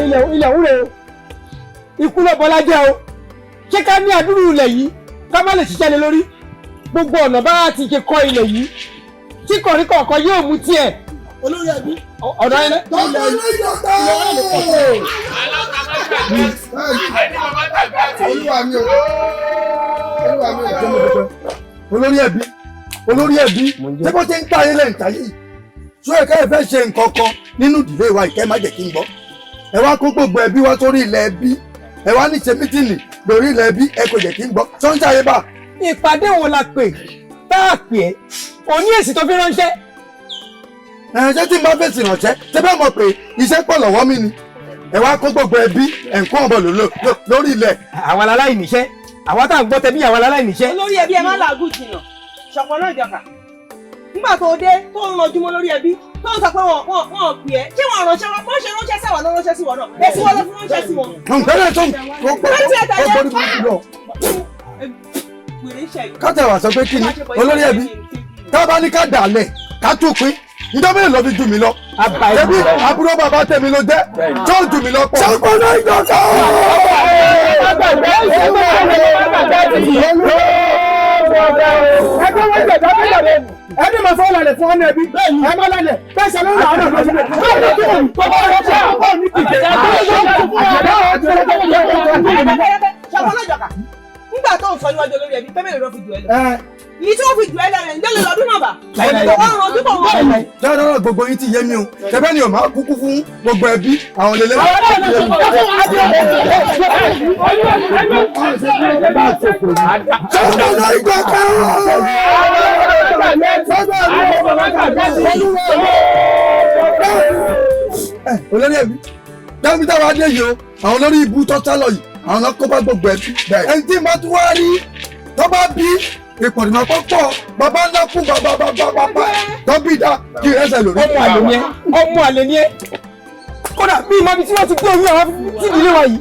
Ilẹ̀ ilẹ̀ wúre o, ikú ló bọlá jẹ́ o. Ṣé ká ní àdúrú ilẹ̀ yìí, ká má lè ṣiṣẹ́ lé lórí? Gbogbo ọ̀nà bá ti ṣe kọ́ ilẹ̀ yìí tí kọ̀rí kọ̀ọ̀kan yóò mú tiẹ̀. Olórí ẹbí. Ọ̀dọ̀ ilẹ̀. Olúwa mi o, olúwa mi o. Olórí ẹbí, olórí ẹbí, ṣé bó ṣe ń tàyé lẹ́yìn tàyé yìí ṣó ẹ̀ka ẹ̀ fẹ́ ṣe nǹkan kan nínú ìdílé wa, ìkẹ́ má jẹ́ kí n gbọ́. Ẹ wá kó gbogbo ẹbí wá sórí ilẹ̀ ẹbí, ẹ wá ní ṣe mítìnì lórí ilẹ̀ ẹbí, ẹ kò jẹ́ kí n gbọ́ sọ́ńtà yé bá. Ìpàdé wo la pè tá a pè é òní èsì tó fi ránṣẹ́? Ẹ ṣé tí n bá fèsì ránṣẹ́, ṣé bẹ́ẹ̀ mọ̀ pé iṣẹ́ pọ̀ lọ́wọ́ mi ni? Ẹ wá kó gbogbo ẹbí ẹ̀ ń kó ọ̀bọ̀ lórí ilẹ̀. Àwa la láìníṣẹ́, àwa tá à ń gbọ́ tẹbí, àwa la láìníṣẹ́. Olórí ẹbí, ẹ má làágùn jìnnà. Ṣọ̀pọ̀ náà jọkà nígbà tó dé tó ń ranjú mọ́ lórí ẹbí, tó ń sọ pé wọn wọn wọn pè é. Ṣé wọn ránṣẹ́ wọn ṣe ránṣẹ́ sáwà ló ránṣẹ́ sí wọn náà? Èsì wọn ló fi ránṣẹ́ sí wọn. Nǹkan tó ń kó gbọ́ ní burúkú lọ. Wèrè ń ṣẹ̀yìn. Ká tẹ̀ wá sọ pé kí ni olórí ẹbí ká bá ní ká dàlẹ̀ ká tún pín níjọ́ mélòó ló fi jù mí lọ? Ṣebí àbúrò bàbá tèmi ló jẹ́ tó jù mí lọ pọ̀. Ṣọ̀pọ̀ náà ìjọba. Ẹgbẹ́ wọn jẹ̀dá bẹ́ẹ̀ ẹni máa fọwọ́ lálẹ́ fún ọ́nà ẹbí, ẹ má lálẹ́ bẹ́ẹ̀ ṣe lórí àwọn ọ̀nà ìṣẹ̀lẹ̀ bẹ́ẹ̀ ló tó bá rẹ̀ ṣe àwọn ní kìkẹ́. Ṣọ̀pọ̀ náà jọkà nígbà tó ń sọ níwájú olórí ẹbí pé mélòó ló fi jù ẹ lọ? Èyí tí wọ́n fi jù ẹ lọ rẹ̀ ń délé lọ́dún náà bá tó wọ́n ranjú bọ̀ wọ́n. Dáadáa, gbogbo yín ti yé mi o. Ṣẹbẹ́ ni o máa kúkú fún gbogbo ẹbí àwọn lélẹ́. Ṣọ̀pọ̀ náà ìjọba. Olórí ẹbí, dábì táwa dé yìí o, àwọn olórí ibú tó sálọ yìí, àwọn lọ kó bá gbogbo ẹbí. Ẹni tí màá tún wá rí tó bá bí ìpọ̀nìmọ̀ pọ̀pọ̀ bàbá ńlá kú bàbá bàbá bàbá tó bí dá kí ẹsẹ̀ lórí. Ọmọ àlè ni ẹ, ọmọ àlè ni ẹ. Kódà bí ìmọ̀ ibi tí wọ́n ti gbé oyún àwọn tí ìdílé wa yìí.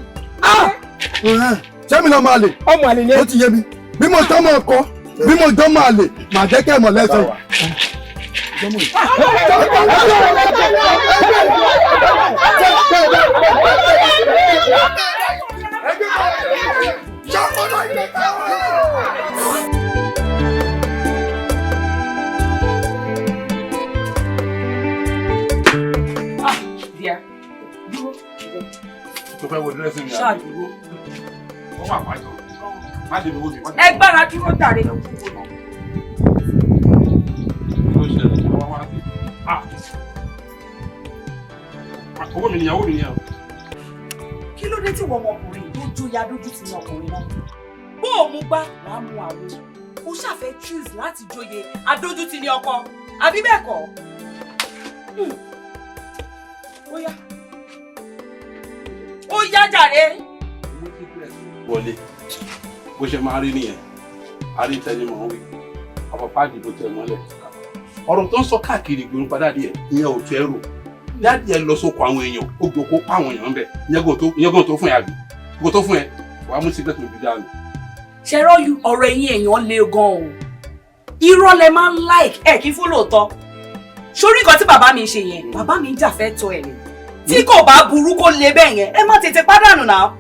Ṣé mi lọ máa lè? Ọmọ àlè ni ẹ. Ó ti yé mi, bí mo tọ́ mọ̀ ọkọ, bí mo jọ́ máa lè, màá jẹ́ kẹ́ ẹ̀ mọ̀ lẹ́sẹ̀. Díẹ̀ dúró. Tó fẹ́ wo dressing mi. Ṣáà dúró. Wọ́n wà pàjọ́. Má dé mi wò mí. Ẹ gbára dúró jàre ló kúkú náà. Kí ló ṣẹlẹ̀? Kí ló wá wá sí? Ah! Owó mi nìyẹn, owó mi nìyẹn. Kí ló dé tí wọ́n ọmọkùnrin yìí tó jóya dójú ti ní ọkùnrin náà? Bó o mú gbá, wàá mú àwọn. O ṣàfẹ́ choose láti jóye adójútì ní ọkọ. Àbí bẹ́ẹ̀ kọ́? Ó yá. Ó yá jàre. Wọlé. Bó ṣe máa rí nìyẹn. A rí tẹni mọ̀ ń wí. Ọ̀pọ̀ páàdì ló tẹ mọ́lẹ̀. Ọ̀rọ̀ tó ń sọ káàkiri ìgboro pa daddy ẹ̀, ìyẹn ò tó ẹrù. Daddy ẹ̀ lọ sóko àwọn èèyàn, ó gboko pa àwọn èèyàn bẹ̀. Ìyẹn kò tó fún ẹ àbí? Kò tó fún ẹ. Wàá mú cigarette mi dànù. Ṣe rọ́ ọ̀rọ̀ ẹ̀yin èèyàn le gan o. Irọ́ lẹ máa ń like ẹ̀ kí fún lóòótọ́. Sórí nǹkan tí bàbá mi ń ṣe yẹn, bàbá mi ń jà fẹ́ tọ́ ẹ̀ ni. Tí kò bá burú kó le bẹ́ẹ̀ yẹn, ẹ má tètè pàdánù náà.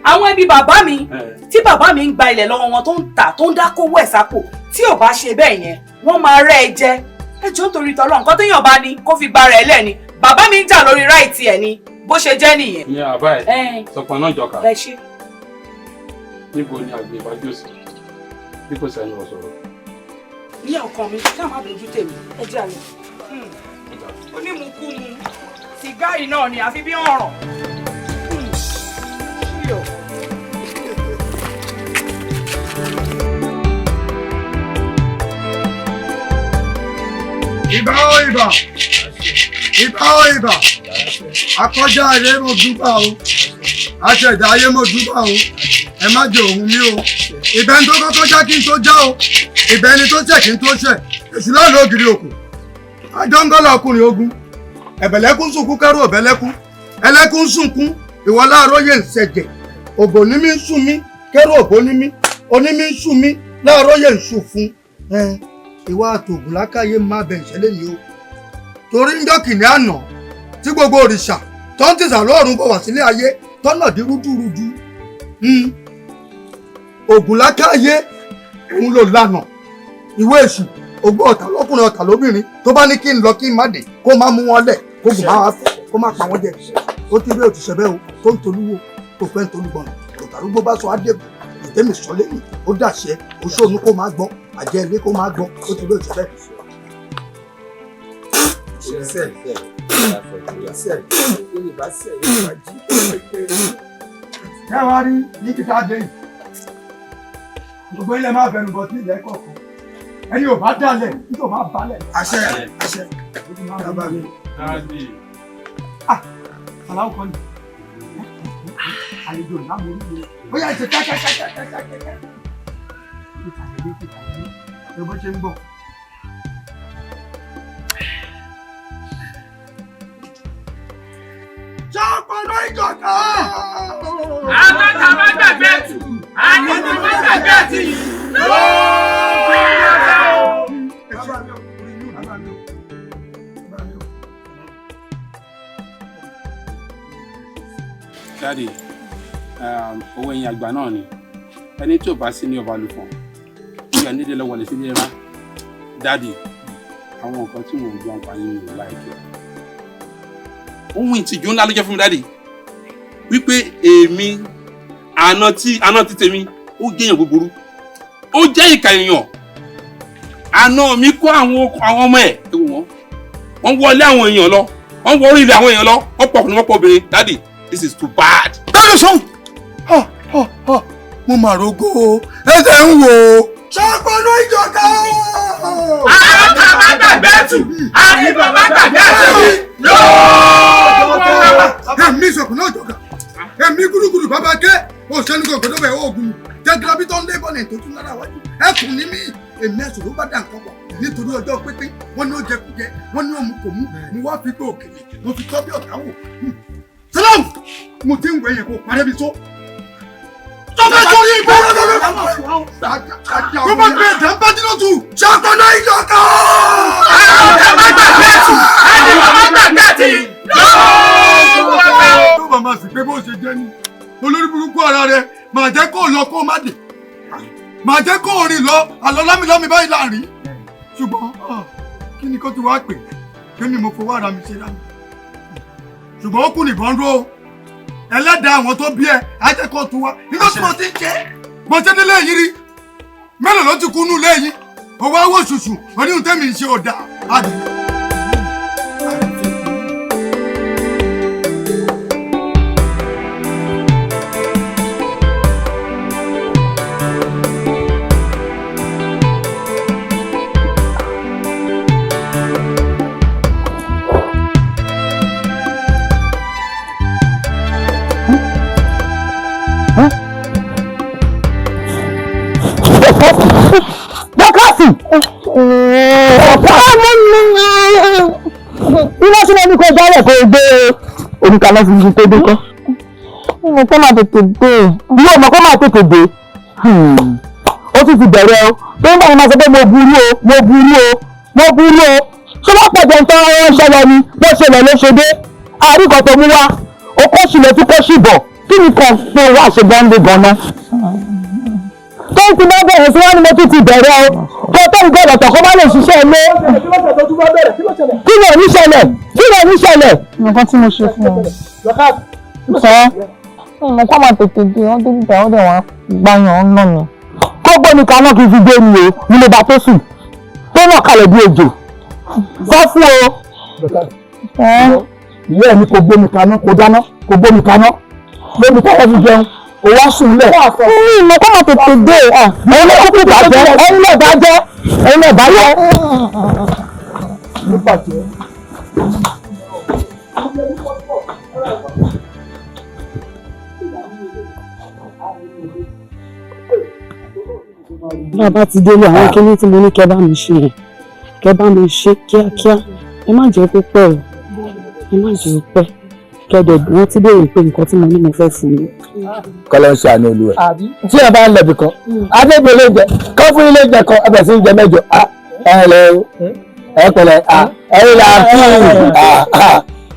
Àwọn ẹbí bàbá mi tí bàbá mi ń gba ilẹ̀ lọ́wọ́ wọn tó ń tà tó ń dákówó ẹ̀ sápò, tí ò bá ṣe bẹ́ẹ̀ yẹn, wọ́n máa rẹ́ ẹ jẹ. Ẹ jọ̀ọ́, nítorí tọ́lọ́, nǹkan téèyàn bá ní kó fi gba rẹ̀ lẹ̀ ni. Bàbá mi ń jà lórí right ẹ̀ ni, bó ṣe jẹ́ nìyẹn. Ìyẹn àbá ẹ̀. Sọ̀pọ̀ náà jọkà. Bẹ́ẹ̀ ṣe. Níbo ni àgbẹ̀ ìbájú sí? Bí kò sẹ́ni ọ̀sọ̀rọ̀. Ní ọkàn mi, ṣáà má dojú tèmi, ẹ jẹ́ àlọ́. Onímùkúmu sìgá yìí náà ni àfi bí ọ̀ràn. Ṣíyọ̀. Ìbà ó ìbà, ìbà ó ìbà, akọjá ayé mo dúpà o, aṣẹ̀dá ayé mo dúpà o, ẹ má jẹ òun mi o. Ìbẹ́ ní tó kọ́kọ́ já kí n tó já o, ìbẹ́ ni tó ṣẹ̀ kí n tó ṣẹ̀, èṣù láàlú ògiri òkú. Àjọngọ́lá ọkùnrin ogun, ẹ̀bẹ̀lẹ́kún sunkún kẹ́rù ọ̀bẹ̀lẹ́kún, ẹlẹ́kún sunkún, ìwọ láàárọ̀ yẹn ń ṣẹ̀jẹ̀, òbò ní mi ń sùn mí, Kẹ́rù òbó ní mí, onímí ń sùn mí, láàárọ̀ yẹn ń sùn fún. Ìwà àtògùn lákàyè má bẹ̀ ìṣẹ̀lẹ̀ yìí o. Torí ń jọ́kìnní àná tí gbogbo òrìṣà tó ń tìsà lọ́rùn bọ̀ wá sílé ayé tọ́nà dí rúdúrúdú. Ògùn lákàyè òun ló lànà. Ìwé èṣù ògbó ọ̀tá lọ́kùnrin ọ̀tá lóbìnrin tó bá ní kí n lọ kí n má dé kó má mú wọn lẹ̀ kó gùn má wá fẹ́ kó má pa wọ́n jẹ. Ó ti rí òtúnṣe bẹ́ẹ̀ o tó ń tolúwo tó fẹ́ ń tolúgbọ̀nà òtàrúgbó bá sọ ádébù ìtẹ́mi sọ lẹ́yìn ó dàṣẹ oṣóònù kó má gbọ́ àjẹ́ ilé kó má gbọ́ ó ti rí òtúnṣe bẹ́ẹ̀. Ẹ wá rí ní kíkà dé yìí gbogbo ilẹ̀ máa fẹnu bọ̀ sí ilẹ̀ kọ̀ọ̀kan ẹni ò bá dalẹ̀ nítorí ò bá balẹ̀. Àṣẹ àṣẹ bàbá mi. Ah, aláwọ̀ kọ́ni àlejò ìlànà orí mi ó yà ṣe kákákákákákáká ìtàgé ìtàgé ẹ bó ṣe ń bọ̀. Ṣọ́pọ̀lọ́ ìjọba. Àtàtà má gbàgbé ẹ̀tù, àtàtà má gbàgbé ẹ̀tì. Daddy, owó ẹ̀yin àgbà náà ni ẹni tí ò bá sí ní ọba lùfọ̀n ìyá nílé lọ́wọ́ lè sí ní ẹ̀rá. Daddy, àwọn nǹkan tí mò ń gbọ́ nípa yín mi ò láìpẹ́. Ohun ìtìjú ńlá ló jẹ́ fún mi Daddy, wípé èmi àna tí tèmi ó jẹ́ èèyàn búburú, ó jẹ́ ìkà èèyàn. Àna mi kó àwọn ọmọ ẹ̀ ewu wọn, wọ́n wọlé àwọn èèyàn lọ, wọ́n wọ orí ilẹ̀ àwọn èèyàn lọ, wọ́n pọ̀ ọkùnrin wọ́n pọ̀ obìnrin. Daddy, this is too bad. Bẹ́ẹ̀ni sọ́hùn, mo mà rògo o, ẹsẹ̀ ń wò ó. Ṣọ́pọ̀lọ́ ìjọba. Àtàtà má gbàgbé ẹ̀tù, àtìbọ̀ má gbàgbé ẹ̀tù. Èmi ìṣọ̀kùn náà jọ̀gà, èmi gúrúgúrú bàbá ké, òṣèlú kò gbọdọ̀ bẹ̀ oògùn. Jẹ́gírábí tó ń lé bọ́ọ̀lù tó tún lára wájú. Ẹkùn ní mí, èmi ẹ̀sùn ló bá dà nǹkan pọ̀. Nítorí ọjọ́ pínpín, wọ́n ní ó jẹ kújẹ, wọ́n ní ó mu kò mú, mo wá fi gbé òkèlè, mo fi tọ́ bí ọ̀tá wò. Sálám! Mo ti ń wẹ̀ yẹn kó parẹ́ mi tó. Tọ́fẹ́ sórí ìgbẹ́ kó bá gbé ẹ̀dá ń bá dínà tù. Ṣàkóso ìjọba! Àtàtà má gbàgbé ẹ̀tù, àtìbọ̀ má gbàgbé ẹ̀tì. Tó bá máa sì pé bó ṣe jẹ́ ni, olórí burúkú ara rẹ̀ màá jẹ́ kó lọ kó má dé. Màá jẹ́ kó rìn lọ, àlọ́ lámìlámì báyìí láàrin. Ṣùgbọ́n kí ni kó ti wá pè? Kémi mo fowó ara mi ṣe lámì. Ṣùgbọ́n ó kù nìbọn dúró. Ẹlẹ́dàá àwọn tó bí ẹ, á jẹ́ kó tu wá. Nígbà tí mo ti ń jẹ́, mo ṣe délé yìí rí. Mélòó ló ti kú nú ilé yìí? Owó awó ṣùṣù, oníhun tẹ́mi ń ṣe ọ̀dà. Àdì. Dọ́kàsì! Iná tí mo ní kó dálẹ̀ kó gbé oníkà lọ́sí ibi tó dé kọ́. Mo kọ́ máa tètè dé. Ìwé ọmọ kọ́ máa tètè dé. Ó tún ti bẹ̀rẹ̀ o. Tó ń bá mi máa sọ pé mo burú o, mo burú o, mo burú o. Ṣé wọ́n pọ̀ jẹun tán ń ṣẹlẹ̀ ni? Bó ṣe lọ ló ṣe dé. Àárín kan tó mú wá. O kó sì lọ tún kó sì bọ̀. Kí ni kan pé wá ṣe gbọ́n lé gan-an? Tó ń ti bá bẹ̀rẹ̀ sí wá ni mo tún ti bẹ̀rẹ̀ o. Kó tó ń gbọ́dọ̀ tọ̀ kó má lè ṣiṣẹ́ ilé. Kí ni ò ní ṣẹlẹ̀? Kí ni ò ní ṣẹlẹ̀? Nǹkan tí mo ṣe fún ọ. Sọ mo kọ́ máa tètè dé, wọ́n dé bíbá, wọ́n dẹ̀ wá gbàyàn ọ̀nà mi. Kó gbóni kaná kí n fi gbé mi o, ni mo bá tó sùn. Tó náà kalẹ̀ bí ejò. Sọ fún o. Ìyá mi kò gbómi kaná, kò dáná, kò gbómi kaná. Gbómi kaná fi jẹun. Ó wá sùn lẹ̀. Mi mo kọ́ máa tètè dé. Ẹ̀yin náà kúkú bàjẹ́, ẹ̀yin náà bàjẹ́, ẹ̀yin náà bàjẹ́. Bàbá ti délé àwọn kinní tí mo ní kẹ́ bá mi ṣe yẹn, kẹ́ bá mi ṣe kíákíá, ẹ má jẹ́ kó pẹ́ o, ẹ má jẹ́ kó pẹ́. Kẹ́dẹ̀ rántí béèrè pé nǹkan tí mo ní mo fẹ́ fún yín. Kọ́lọ́ ń ṣàánú olúwẹ̀. Tí ẹ bá ń lọ bìkan, adébẹ̀ ló ń jẹ, kọ́ fún ilé oúnjẹ kan, ẹbẹ̀ sí ń jẹ mẹ́jọ. Ẹ lẹ o, ẹ pẹ̀lẹ́, ẹ là kí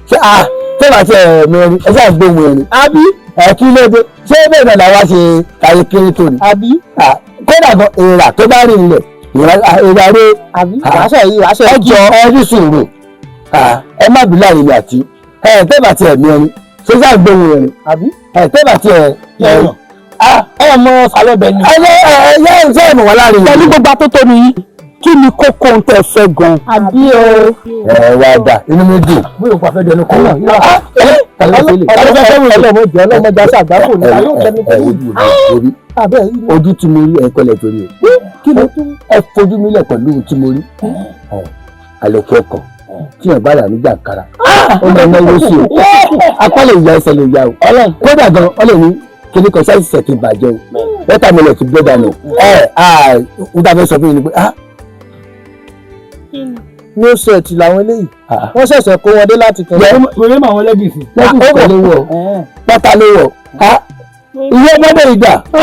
ṣe ṣé màá ṣe ẹ̀mí ẹni, ẹ ṣáà gbóhùn ẹni. Àbí ẹ kí ló dé, ṣé bẹ́ẹ̀ náà làwa ṣe káyé kéré tó ni? Àbí kódà gan èèrà tó bá rìn ilẹ̀, èèrà rẹ̀ ẹ jọ ẹ ní sùúrù, ẹ má bí láàrin mi àti ẹ tẹ́ bá ti ẹ̀mí ẹni, ṣé ṣáà gbóhùn ẹni? Àbí ẹ tẹ́ bá ti ẹ Ẹ mọ sálọ̀bẹ̀ ni. Ẹ ẹ ẹ ṣe ìmọ̀ wà láàrin. Pẹ̀lú gbogbo atótónu yìí, kí ni kókó ń tẹ́ fẹ́ gan? Àbí o. Ẹ wá dà, inú mi dùn. Bóyá òkú afẹ́ dẹnu kọ́ náà. Ọlọ́mọdé ọlọ́mọdé aṣọ àgbákò ní ayé òkè ní kí. Ojú tí mo rí ẹ kọlẹ̀ torí o. Kí ló tún? Ẹ fojú mi lẹ̀ pẹ̀lú tí mo rí. Àlòkù ọkàn tí yàn bá rà ní jàǹkàrà. Ó lọ náwó sí o. Apá lè ya, ẹsẹ̀ lè ya o. Kódà gan, ọ lè ní kíní kan ṣáìsì ti bàjẹ́ o. Wọ́tàmílẹ̀ ti gbé dànù. Ẹ ẹ ń dábẹ́ sọ fún mi ni pé No set làwọn eléyìí, wọ́n ṣẹ̀ṣẹ̀ kó wọn dé láti tẹ̀lé. Wèrè mà wọn lẹ́gìsì. Lẹ́gìsì kò lè wọ̀, pátá ló wọ̀. Ìyá ọmọdé yìí dà. Ó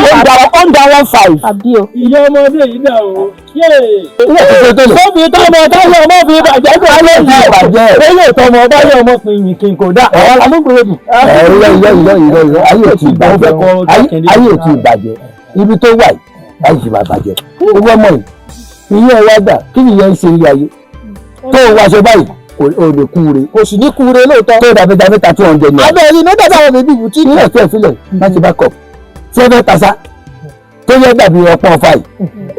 ń da 15. Àbí o. Ìyá ọmọdé yìí dà o. Ilé ìfẹ́ tó lè. Sọ́ọ̀bì tọ́mọ táyọ̀ ọmọ fi bàjẹ́ kò lè fi bàjẹ́. Lẹ́yìn tọmọ báyọ̀ ọmọ fi yìn kí n kò dá. Àwọn alógbòrò dùn. Ìrọ̀ ìrọ̀ ìrọ̀ ìrọ̀ ìrọ̀ ayé ò tí ì bàjẹ́. Ayé ò tí ì bàjẹ́. Ibi tó wà yìí, ayé ti máa bàjẹ́. Owó ọmọ yìí, ìyẹn wá gbà, kí ni ìyẹn ń ṣe ilé ayé? Tó o wáṣọ báyìí, kò lè kúure. Kò sì ní kúure lóòótọ́. Tó o dàbí dàbí 200 naira. Abẹ́ ẹni ní dàbí àwọn bèbí bùtí. Ilé ẹ̀fẹ́ sílẹ̀ láti bá kọ̀. Tí ẹ fẹ́ tasa, tó yẹ dàbí ọpọ́n ọ̀fà yìí.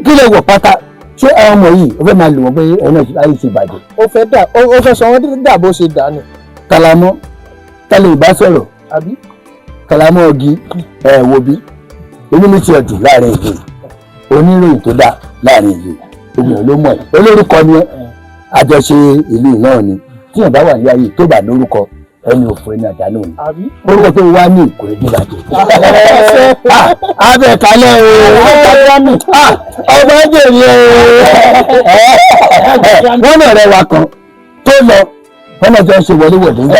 Kí lè wọ̀ pátá? Ṣé àwọn ọmọ yìí ó fẹ́ máa lò wọ́n pé ẹ̀rọ ayé ti bàjẹ́? Ó fẹ́ dà, ó fẹ́ sọ wọ́n dà bó ṣe dà ni. Kàlámọ́, tálẹ̀ ìbá sọ̀rọ̀. Àbí? Kàlámọ́ ọ̀gí ẹ̀ wo bí. Inú mi ti ẹ̀dùn láàrin ìlú. Oníròyìn tó dáa láàrin ìlú. Obìnrin ló mọ̀ ẹ́. Olórúkọ ni ẹ́. Àjọṣe ìlú náà ni tí yàn bá wà ní ayé tó bá lórúkọ ẹni òfò ẹni àdánù ni orúkọ tó wá ní kò ní bàjẹ́. Abẹ kalẹ̀ o, ọba jèrè o, wọ́n náà rẹwà kan tó lọ, wọ́n náà jọ ń ṣe wọléwọ̀de nígbà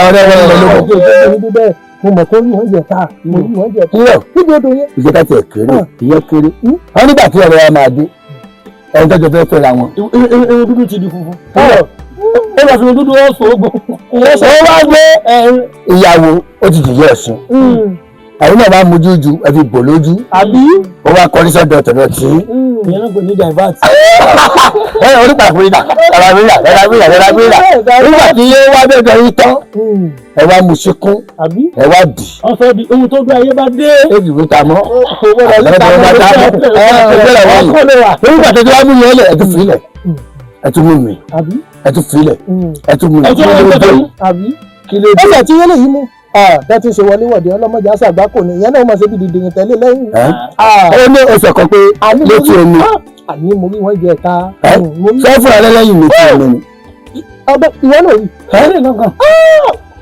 ọ̀rẹ́ wọn lọ lóbọ̀. Mo mọ̀ kó rí wọ́n jẹ ta, mo rí wọ́n jẹ ta. Níbi odò yẹn. Ìjẹta tiẹ̀ kéré, ìyẹn kéré. Wọ́n nígbà tí ọ̀rẹ́ wa máa dé, ẹni tó jọ fẹ́ fẹ́ra wọn. Irun dúdú ti di funfun. Ó lọ fi irun dúdú ọ̀sán ogun. Ó wá gbé ìyàwó, ó ti jìyà ẹ̀sùn. Àwọn náà bá mojú ju ẹ fi bò lójú. Àbí? Ó wá kọrí sọ́dọ̀ tọ̀dọ̀ tí. Ìyẹn náà kò ní divert. Ẹ onípa àfúrídà, rárá rárá rárá. Nígbà tí yóò wá bẹ́ẹ̀ yín tán, ẹ wá mu síkún, ẹ wá dì. Wọ́n fẹ́ di ohun tó gbé ayé bá dé. Èjì ló ta mọ́. Nígbà tó ti wá mú yẹn lẹ̀, ẹ tún fi lẹ̀, ẹ tún mú mi, ẹ tún fi lẹ̀, ẹ tún mú mi. Kí ló dé? Ó sì ti yẹlẹ yìí mú. Bẹ́ẹ̀ tí ń ṣe wọléwọ̀de ọlọ́mọdé aṣọ àgbákò ni ìyẹn náà mọ̀ ṣe bí dìdìrín tẹ́lẹ̀ lẹ́yìn. Ó ní oṣù kan pé létí omi. Àní mo rí wọ́n jẹ ta. Ṣé fún ẹ lẹ́yìn létí omi ni? Ọbẹ̀ ìwọ náà rí.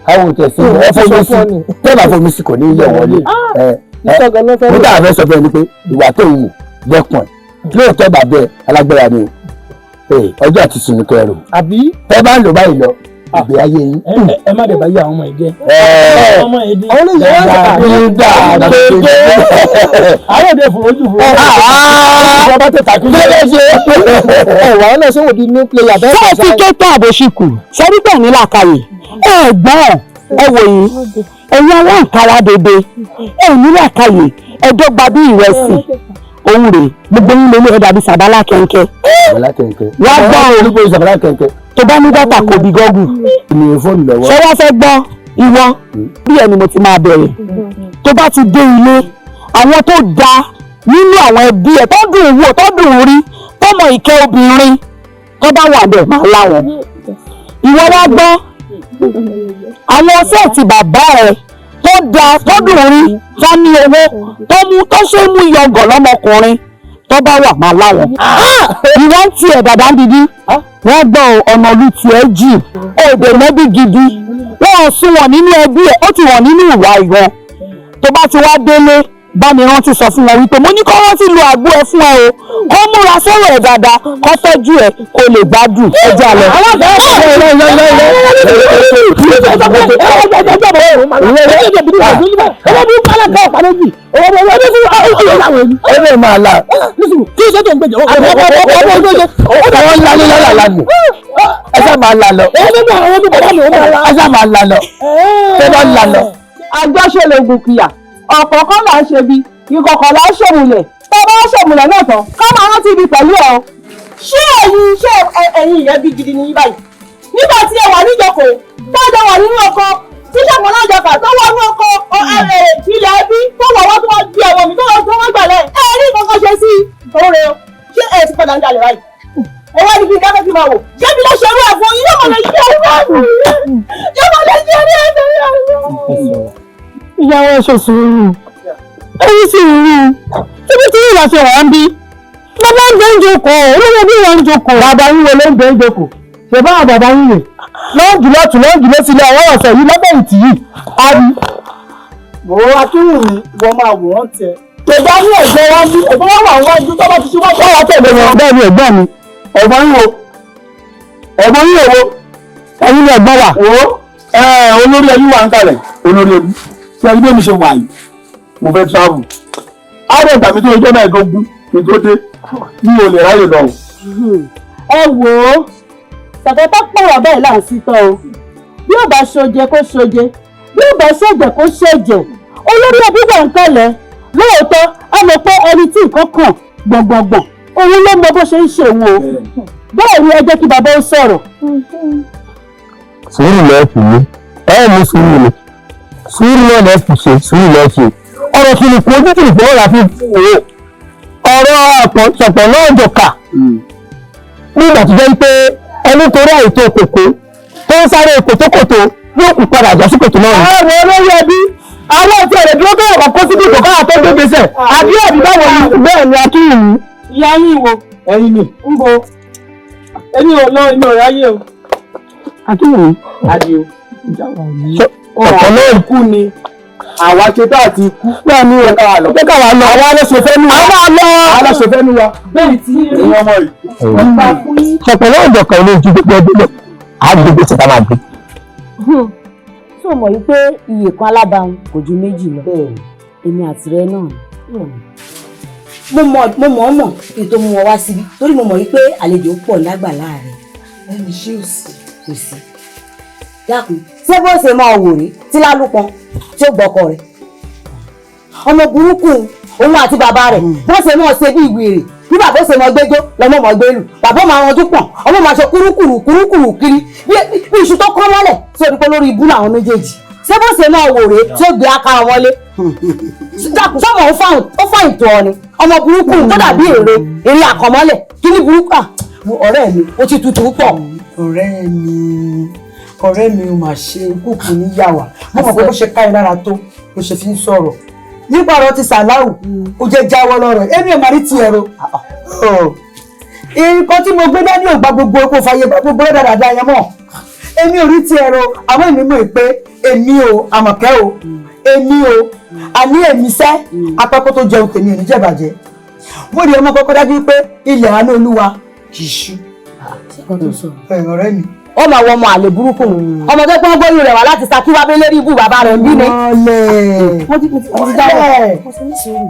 Àwọn òtẹ̀ sí ẹ fomi sí, tẹ́ bá fomi sí kò ní ilé wọlé. Nígbà àfẹ́ sọ fún ẹ ni pé ìwà tó wù dẹ́kun ẹ̀. Lóòótọ́ bàbá ẹ alágbára ni o. Ọjọ́ àti sinmi kẹrù. Àbí? Tẹ́ bá ń lò báyìí lọ, ìgbé ayé yín. Ẹ má dẹ̀ bá yé àwọn ọmọ yìí jẹ́. Ọmọ yìí di dàgbà gbé. Àwọn òde fòrò ojú fòrò. Ìjọba tẹ tàkì. Kí ló ṣe? Ẹ wà á náà ṣé wò di new player bẹ́ẹ̀. Ṣé ẹ ti ké tán àbòṣìkù? Ṣé rí bẹ́ẹ̀ ní làákàyè? Ẹ gbọ́n, ẹ wò yín, ẹ̀yin aláǹkárá dédé, ẹ ní làákàyè, ẹ dọ́gba bí ìrẹsì. Òun rè gbogbo yín lè ní ẹ dàbí sàbálà kẹ̀kẹ́. Sàbálà kẹ̀kẹ́. Wá gbọ́ o. Olúbo sàbálà kẹ̀kẹ́. Tó bá ní dátà kò bí gọ́gù. Mi ò fóònù lọ́wọ́. Ṣé wá fẹ́ gbọ́ ìwọ bí ẹni mo ti máa bẹ̀rẹ̀? Tó bá ti dé ilé, àwọn tó da nínú àwọn ẹbí ẹ̀ tó dùn wò tó dùn rí tó mọ ìkẹ́ obìnrin tó bá wà bẹ̀ máa láwọn. Ìwọ wá gbọ́ àwọn sẹ́ẹ̀tì bàbá ẹ̀ tó da tó dùn rí tó ní owó tó mú tó ṣe mú yọgọ̀ lọ́mọkùnrin tó bá wà máa láwọn. Ìwọ ń tiẹ̀ dàda ń didi wọ́n gbọ́ ọ̀nà ìlú tiẹ̀ jì òde mẹ́bí gidi wọ́n ò sún wọn nínú ẹbí ẹ̀ ó ti wọ̀n nínú ìwà ìwọ̀n tó bá ti wá délé Bá mi rántí sọ fún wọn wípé mo ní kó rántí lu àgbo ẹ fún ẹ o, kó múra sọ̀rọ̀ ẹ dáadáa, kó tọ́jú ẹ kó lè gbádùn. Ẹ jẹ́ àlọ́. Àjọṣe lògùn kìyà, ọ̀kọ̀ọ̀kan là ń ṣe bí ìkọ̀kọ̀ là ń ṣòmùlẹ̀. Tá a bá ṣòmùlẹ̀ náà tán, ká máa rántí ibi pẹ̀lú ẹ̀ o. Ṣé ẹ̀yin, ṣé ẹ̀yin ìyẹn bí gidi ni yín báyìí? Nígbà tí ẹ wà níjókòó, tájọ wà nínú ọkọ, tí Ṣàpọ̀n náà jọkà tó wọ inú ọkọ ilẹ̀ ẹbí tó wọ̀ wá tó wá gbé ọmọ mi tó wọ́n tó wọ́n gbàlẹ̀ ẹ rí nǹkan kan ṣe sí i. Òun rè o, ṣé ẹ ti padà ń jalè báyìí? Ẹ wá ní kí n dákẹ́ kí n máa wò. Ṣé bí ló ṣe irú ẹ̀ fún yín? Yóò mọ̀ lè ṣe irú ẹ̀ fún yín. Yóò mọ̀ lè ṣe irú ẹ̀ fún yín. Ìyàwó, ẹ ṣe sùúrù, èyí sì rí i síbi tí ìlà ṣe wà ń bí. Bàbá ń gbé ń jókòó, olóyè bí wọ́n ń jókòó. Bàbá yín wo ló ń gbé ń jókòó? Ṣe bá bàbá yín rè lọ́ọ̀jù lọ́tún lọ́ọ̀jù lọ́sílẹ̀ àwọn ọ̀sẹ̀ yìí lọ́bẹ̀yìntì yìí àbí. Wò ó, Akínwùmí, wọ́n máa wò wọ́n tiẹ̀. Tẹ̀gbá ní ẹ̀gbẹ́ wa ní ẹ̀gbẹ́ wa wà wájú tó bá ti ṣe wájú. Wọ́n wá tẹ̀lé wọn. Bẹ́ẹ̀ ni ẹ̀gbọ́n mi. Ẹ̀gbọ́n yín wo? Ẹ̀gbọ́n yín wo? Ẹ̀yin ni ẹ̀gbọ́n wa. Wò ó, olórí ẹbí wà ń kalẹ̀, olórí ẹbí. Ṣé ẹbí mi ṣe wà yìí? Mo fẹ́ travel. Á dẹ̀ gbà mí tó ọjọ́ mẹ́ẹ̀ẹ́dógún kí n tó dé. Mi ò lè ráyè lọ o. Ẹ wò ó, tàtàtà pọ̀rọ̀ bẹ́ẹ̀ là ń sítọ́ o. Bí ó bá ṣoje kó ṣoje, bí ó bá ṣẹ̀jẹ̀ kó ṣẹ̀jẹ̀. Olórí ẹbí wà ń kalẹ̀. Lóòótọ́, a mọ̀ pé ẹni tí nǹkan kàn gbọ̀ngbọ̀ngbọ̀n, òun ló mọ bó ṣe ń ṣe òun o. Bẹ́ẹ̀ ni, ẹ jẹ́ kí bàbá ó sọ̀rọ̀. Sùúrù lẹ́ẹ̀ fi mí, ẹ mú sùúrù ni, sùúrù náà lẹ́ẹ̀ fi ṣe, sùúrù lẹ́ẹ̀ fi. Ọ̀rọ̀ kìlìkù ojú kìlìkù ọ̀rọ̀ àfi wò ó, ọ̀rọ̀ ṣọ̀pọ̀ náà jọ̀kà nígbà tó jẹ́ pé ẹni torí àìtó kòkó tó ń sáré kòtókòtó yóò kú padà já sí kòtò náà. Àwọn olórí ẹbí, àwọn òtí ẹ̀rẹ̀ dúró tó wọ̀ kó síbi kò káà tó gbé gbèsè àbí àbí báwo ni? Bẹ́ẹ̀ ni, Akínwùmí. Ìyá yín wo? Ẹ̀yin ni. Ń bo. Èmi ò lọ, èmi ò ráyè o. Akínwùmí. Adio. Ọ̀pọ̀ náà kú ni àwa ṣe tá àti ikú. Bẹ́ẹ̀ ni o, jẹ́ káwa lọ. Àwa ló ṣe fẹ́ nú wa. Àwa lọ. Àwa ló ṣe fẹ́ nú wa. Bẹ́ẹ̀ tí Ìwọ ọmọ yìí. Ṣọ̀pọ̀ náà jọ̀kà ilé ju gbogbo ẹbí lọ. Á gbé gbèsè ká máa gbé. Tó mọ̀ wípé iye kan alábàáhùn kò ju méjì lọ, èmi àti rẹ náà ni. Mo mọ̀ mo mọ̀ ọ́ mọ̀ kí n tó mú wọn wá síbí, torí mo mọ̀ wípé àlejò pọ̀ lágbàlá rẹ̀. Ẹni ṣé ò sí? Kò sí. Dákun, ṣé bó ṣe máa wò rí tí lálùpọn tí ó gbọ́kọ rẹ̀, ọmọ burúkú, òun àti bàbá rẹ̀, bó ṣe máa ṣe bí ìwèrè, bí bàbá ó ṣe máa gbẹjọ lọmọ máa gbẹlù, bàbá máa ranjú pọ̀n, ọmọ máa ṣe kúrúkùrù kúrúkùrù kiri bí iṣu tó kọ́ mọ́lẹ̀ sórí pé lórí ibú làwọn méjèèjì. Ṣé bó ṣe máa wò rèé tí ó gbé aka wọn lé? Dákun, sọmọ ó fáyìn tó ọ ni, ọmọ burúkú tó dàbí èrè èrè àkànmọ́lẹ̀ kí ní burúkú à. Ọ̀rẹ́ mi, ó ti tutù pọ̀. Ọ̀rẹ́ mi, ọ̀rẹ́ mi, ò mà ṣe kúkú níyàwó. Mo mọ̀ pé bó ṣe ká ẹ lára tó ló ṣe fi ń sọ̀rọ̀ nípa ọ̀rọ̀ ti Sàláù. Ó jẹ́ jáwọ́ lọ́rọ̀, èmi ò mà rí tiẹ̀ ro. Nǹkan tí mo gbé dání ò gba gbogbo kò fàyè gba gbogbo rẹ̀ dáadáa yẹn mọ́. Èmi ò rí tiẹ̀ ro. Àwọn èmi mọ̀ pé èmi ò Àmọ̀kẹ́ o, èmi o, àní èmi sẹ́ apẹ́kọ́ tó jẹun tèmi ò ní jẹ̀bàjẹ́. Mo rí ọmọ kọ́kọ́ dájú pé ilẹ̀ àánú Olúwa kì í ṣú. Ọ̀rẹ́ mi, ó máa wọ ọmọ àlè burúkú, ọmọ tó pọ́n gbóyún rẹ̀ wá láti Ṣakí wá bẹ́lẹ́rì ibú bàbá rẹ̀ ń bí ni. Ọlẹ̀. Mo ti dáwọ́. Mo ti ní sùúrù.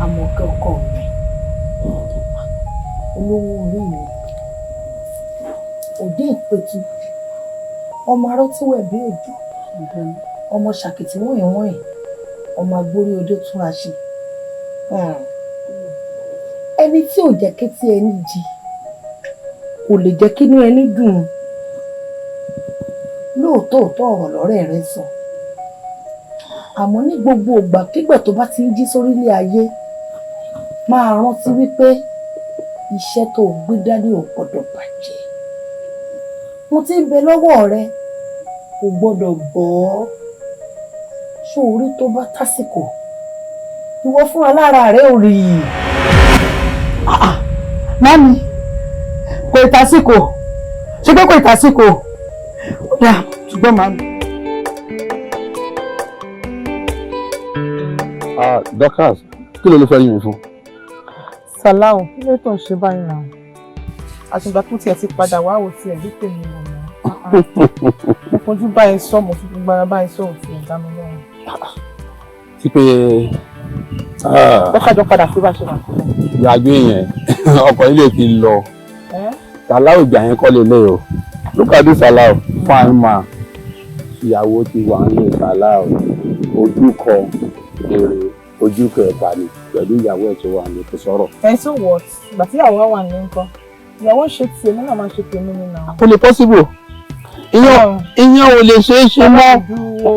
Àmọ̀kẹ́ ọkọ mi, olówó orí mi, òde ìpẹ̀tù, ọmọ arọ́tíwẹ̀ bí òjò, ọmọ ṣàkìtì wọ̀nyí wọ̀nyí, ọmọ agbórí odó túnra ṣe. Ẹni tí ò jẹ́ kétí ẹni jì kò lè jẹ́ kínú ẹni dùn. Lóòótọ́ òótọ́ ọ̀rọ̀ lọ́rẹ́ rẹ sọ, àmọ́ ní gbogbo ìgbà kígbà tó bá ti ń jí sórílẹ̀ ayé, máa rántí wípé iṣẹ́ tó o gbé dání ò gbọ́dọ̀ bàjẹ́. Mo ti ń bẹ lọ́wọ́ rẹ, Kò gbọ́dọ̀ gbọ́. Ṣó orí tó bá tásìkò, ìwọ fúnra lára rẹ ò rí i. Mami, kò ì tásìkò. Ṣé pé kò ì tásìkò? Ó dáa, ṣùgbọ́n màmí. Ah, Dorcas, kí ló ló fẹ́ yín mi fún? Salau, kí ló tó ń ṣe báyìí náà? Àtìgbà tó tiẹ̀ ti padà wá ò tiẹ̀ rí tèmi wò mọ́. Mo fojú báyìí sọ, mo fi gbogbo ara báyìí sọ, ò tiẹ̀ dá mi lóhùn. Sí pé Lọ́kàjọ́ padà sí bá ṣe wà sílẹ̀. Gbàgbé yẹn, ọkọ̀ ilé ti lọ. Salau ìgbà yẹn kọ́ lélẹ̀ o. Look at this Salau, fine man. Ìyàwó ti wà ní Salau, ojú kan èrè ojú kan ẹ̀ta ni pẹ̀lú ìyàwó ẹ̀ tó wà ní kò sọ̀rọ̀. Ẹ so what? Ìgbà tí ìyàwó wà ní nǹkan. Ìyàwó ń ṣe tiẹ̀, èmi náà máa ṣe tèmi ni náà. Kò lè possible. Ìyẹn ò lè ṣeé ṣe mọ́. Dúró.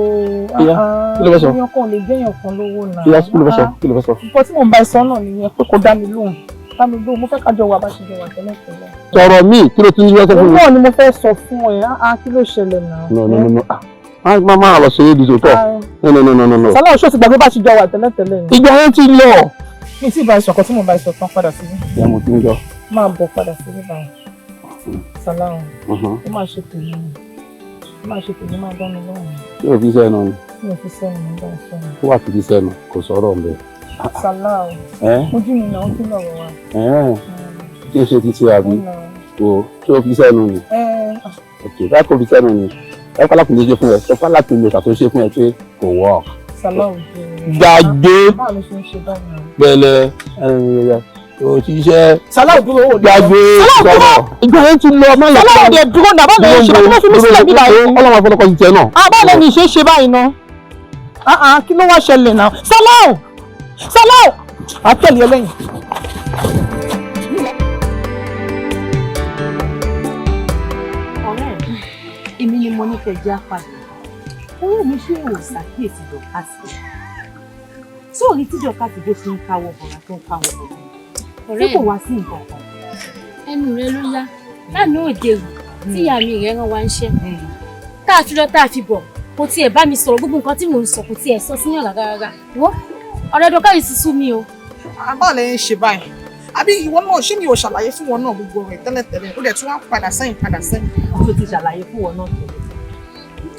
Kí ló fẹ́ sọ? Ìyẹn kan ò lè gbéyàn kan lówó náà. Kí ló fẹ́ sọ? Kí ló fẹ́ sọ? Nǹkan tí mò ń bá ẹ sọ náà nìyẹn pé kò dá mi lóhùn. Dá mi lóhùn, mo fẹ́ kájọ wà bá ṣe jọ wà tẹ́lẹ̀tẹ́lẹ̀. Sọ̀rọ̀ míì, kí ló tún ní sọ fún mi? Òun náà ni mo fẹ́ sọ fún ẹ, kí ló ṣẹlẹ̀ náà? No, no, no, no. Má má lọ ṣeré di tòótọ́. No, no, no, no, no, no. Salau, ṣó ti gbàgbé bá ṣe jọ wà tẹ́lẹ̀tẹ́lẹ̀ ni? Ìgbà yẹn ti lọ. Mi tí ì bá ẹ sọ̀kan tí mò ń bá ẹ sọ tán, padà síbí. Ìyá mo ti ń jọ. Máa bọ̀ padà síbí báyìí. Salau, ó máa ṣe tèmi. Ó máa ṣe tèmi, máa dá mi lóhùn. Ṣé o fi sẹ́nu ni? Mi ò fi sẹ́nu, mo bá ẹ sọ̀rọ̀. Ó wà fi sẹ́nu, kò sọ̀rọ̀ ńbẹ. Salau, ojú mi náà ó tún lọ̀rọ̀ wa. Kí o ṣe ti ṣe àbí? O ṣé o fi sẹ́nu ni? Ok, báyìí kò fi sẹ́nu ni. Ẹ kọ́ láti lè ṣe fún ẹ, sọ fún láti lè ṣàtúnṣe fún ẹ pé kò wọ́. Salau Gbàgbé. Báwo ló ṣe ń ṣe báyìí náà? Pẹ̀lẹ́ òṣìṣẹ́. Salau dúró owó Gbàgbé sọ̀rọ̀. Ìgbà yẹn ti lọ má lọ. Salau dẹ̀ dúró náà, báwo ló ṣe báyìí? Kí ló fi mí sílẹ̀ bí báyìí? Ọlọ́run àfọlọ́kọ ti tiẹ̀ náà. Báwo ló ní ṣe ṣe báyìí náà? Kí ló wá ṣẹlẹ̀ náà? Salau! Salau! Àtẹ̀lé ẹlẹ́yìn. Ọ̀rẹ́ mi, èmi ni mo nífẹ̀ẹ́ jẹ́ àpàdé. Owó mi ṣe ò ṣàkíyèsí Dọ̀kásì. Sóòrí tí Dọ̀kásì bó ṣe ń káwọ́ bọ̀rà tó ń káwọ́ bọ̀rà. Ṣé kò wá sí nǹkan kan? Ẹnu rẹ ló yá. Lánàá òde rù tí ìyá mi rẹ rán wa ń ṣe. Tá a fi lọ tá a fi bọ̀, kò tiẹ̀ bá mi sọ̀rọ̀ gbogbo nǹkan tí mò ń sọ kò tiẹ̀ sọ síyàn rárá rárá. Wo ọ̀rẹ́ Dọ̀kásì ti sú mi o. Báwo lẹ ń ṣe báyìí? Àbí ìwọ náà ṣé mi ò ṣàlàyé fún wọn náà gbogbo rẹ̀ tẹ́lẹ̀tẹ́lẹ̀? Ó dẹ̀ tún wá padà sẹ́yìn padà sẹ́yìn. Tó ti ṣàlàyé fún wọn náà tẹ́lẹ̀.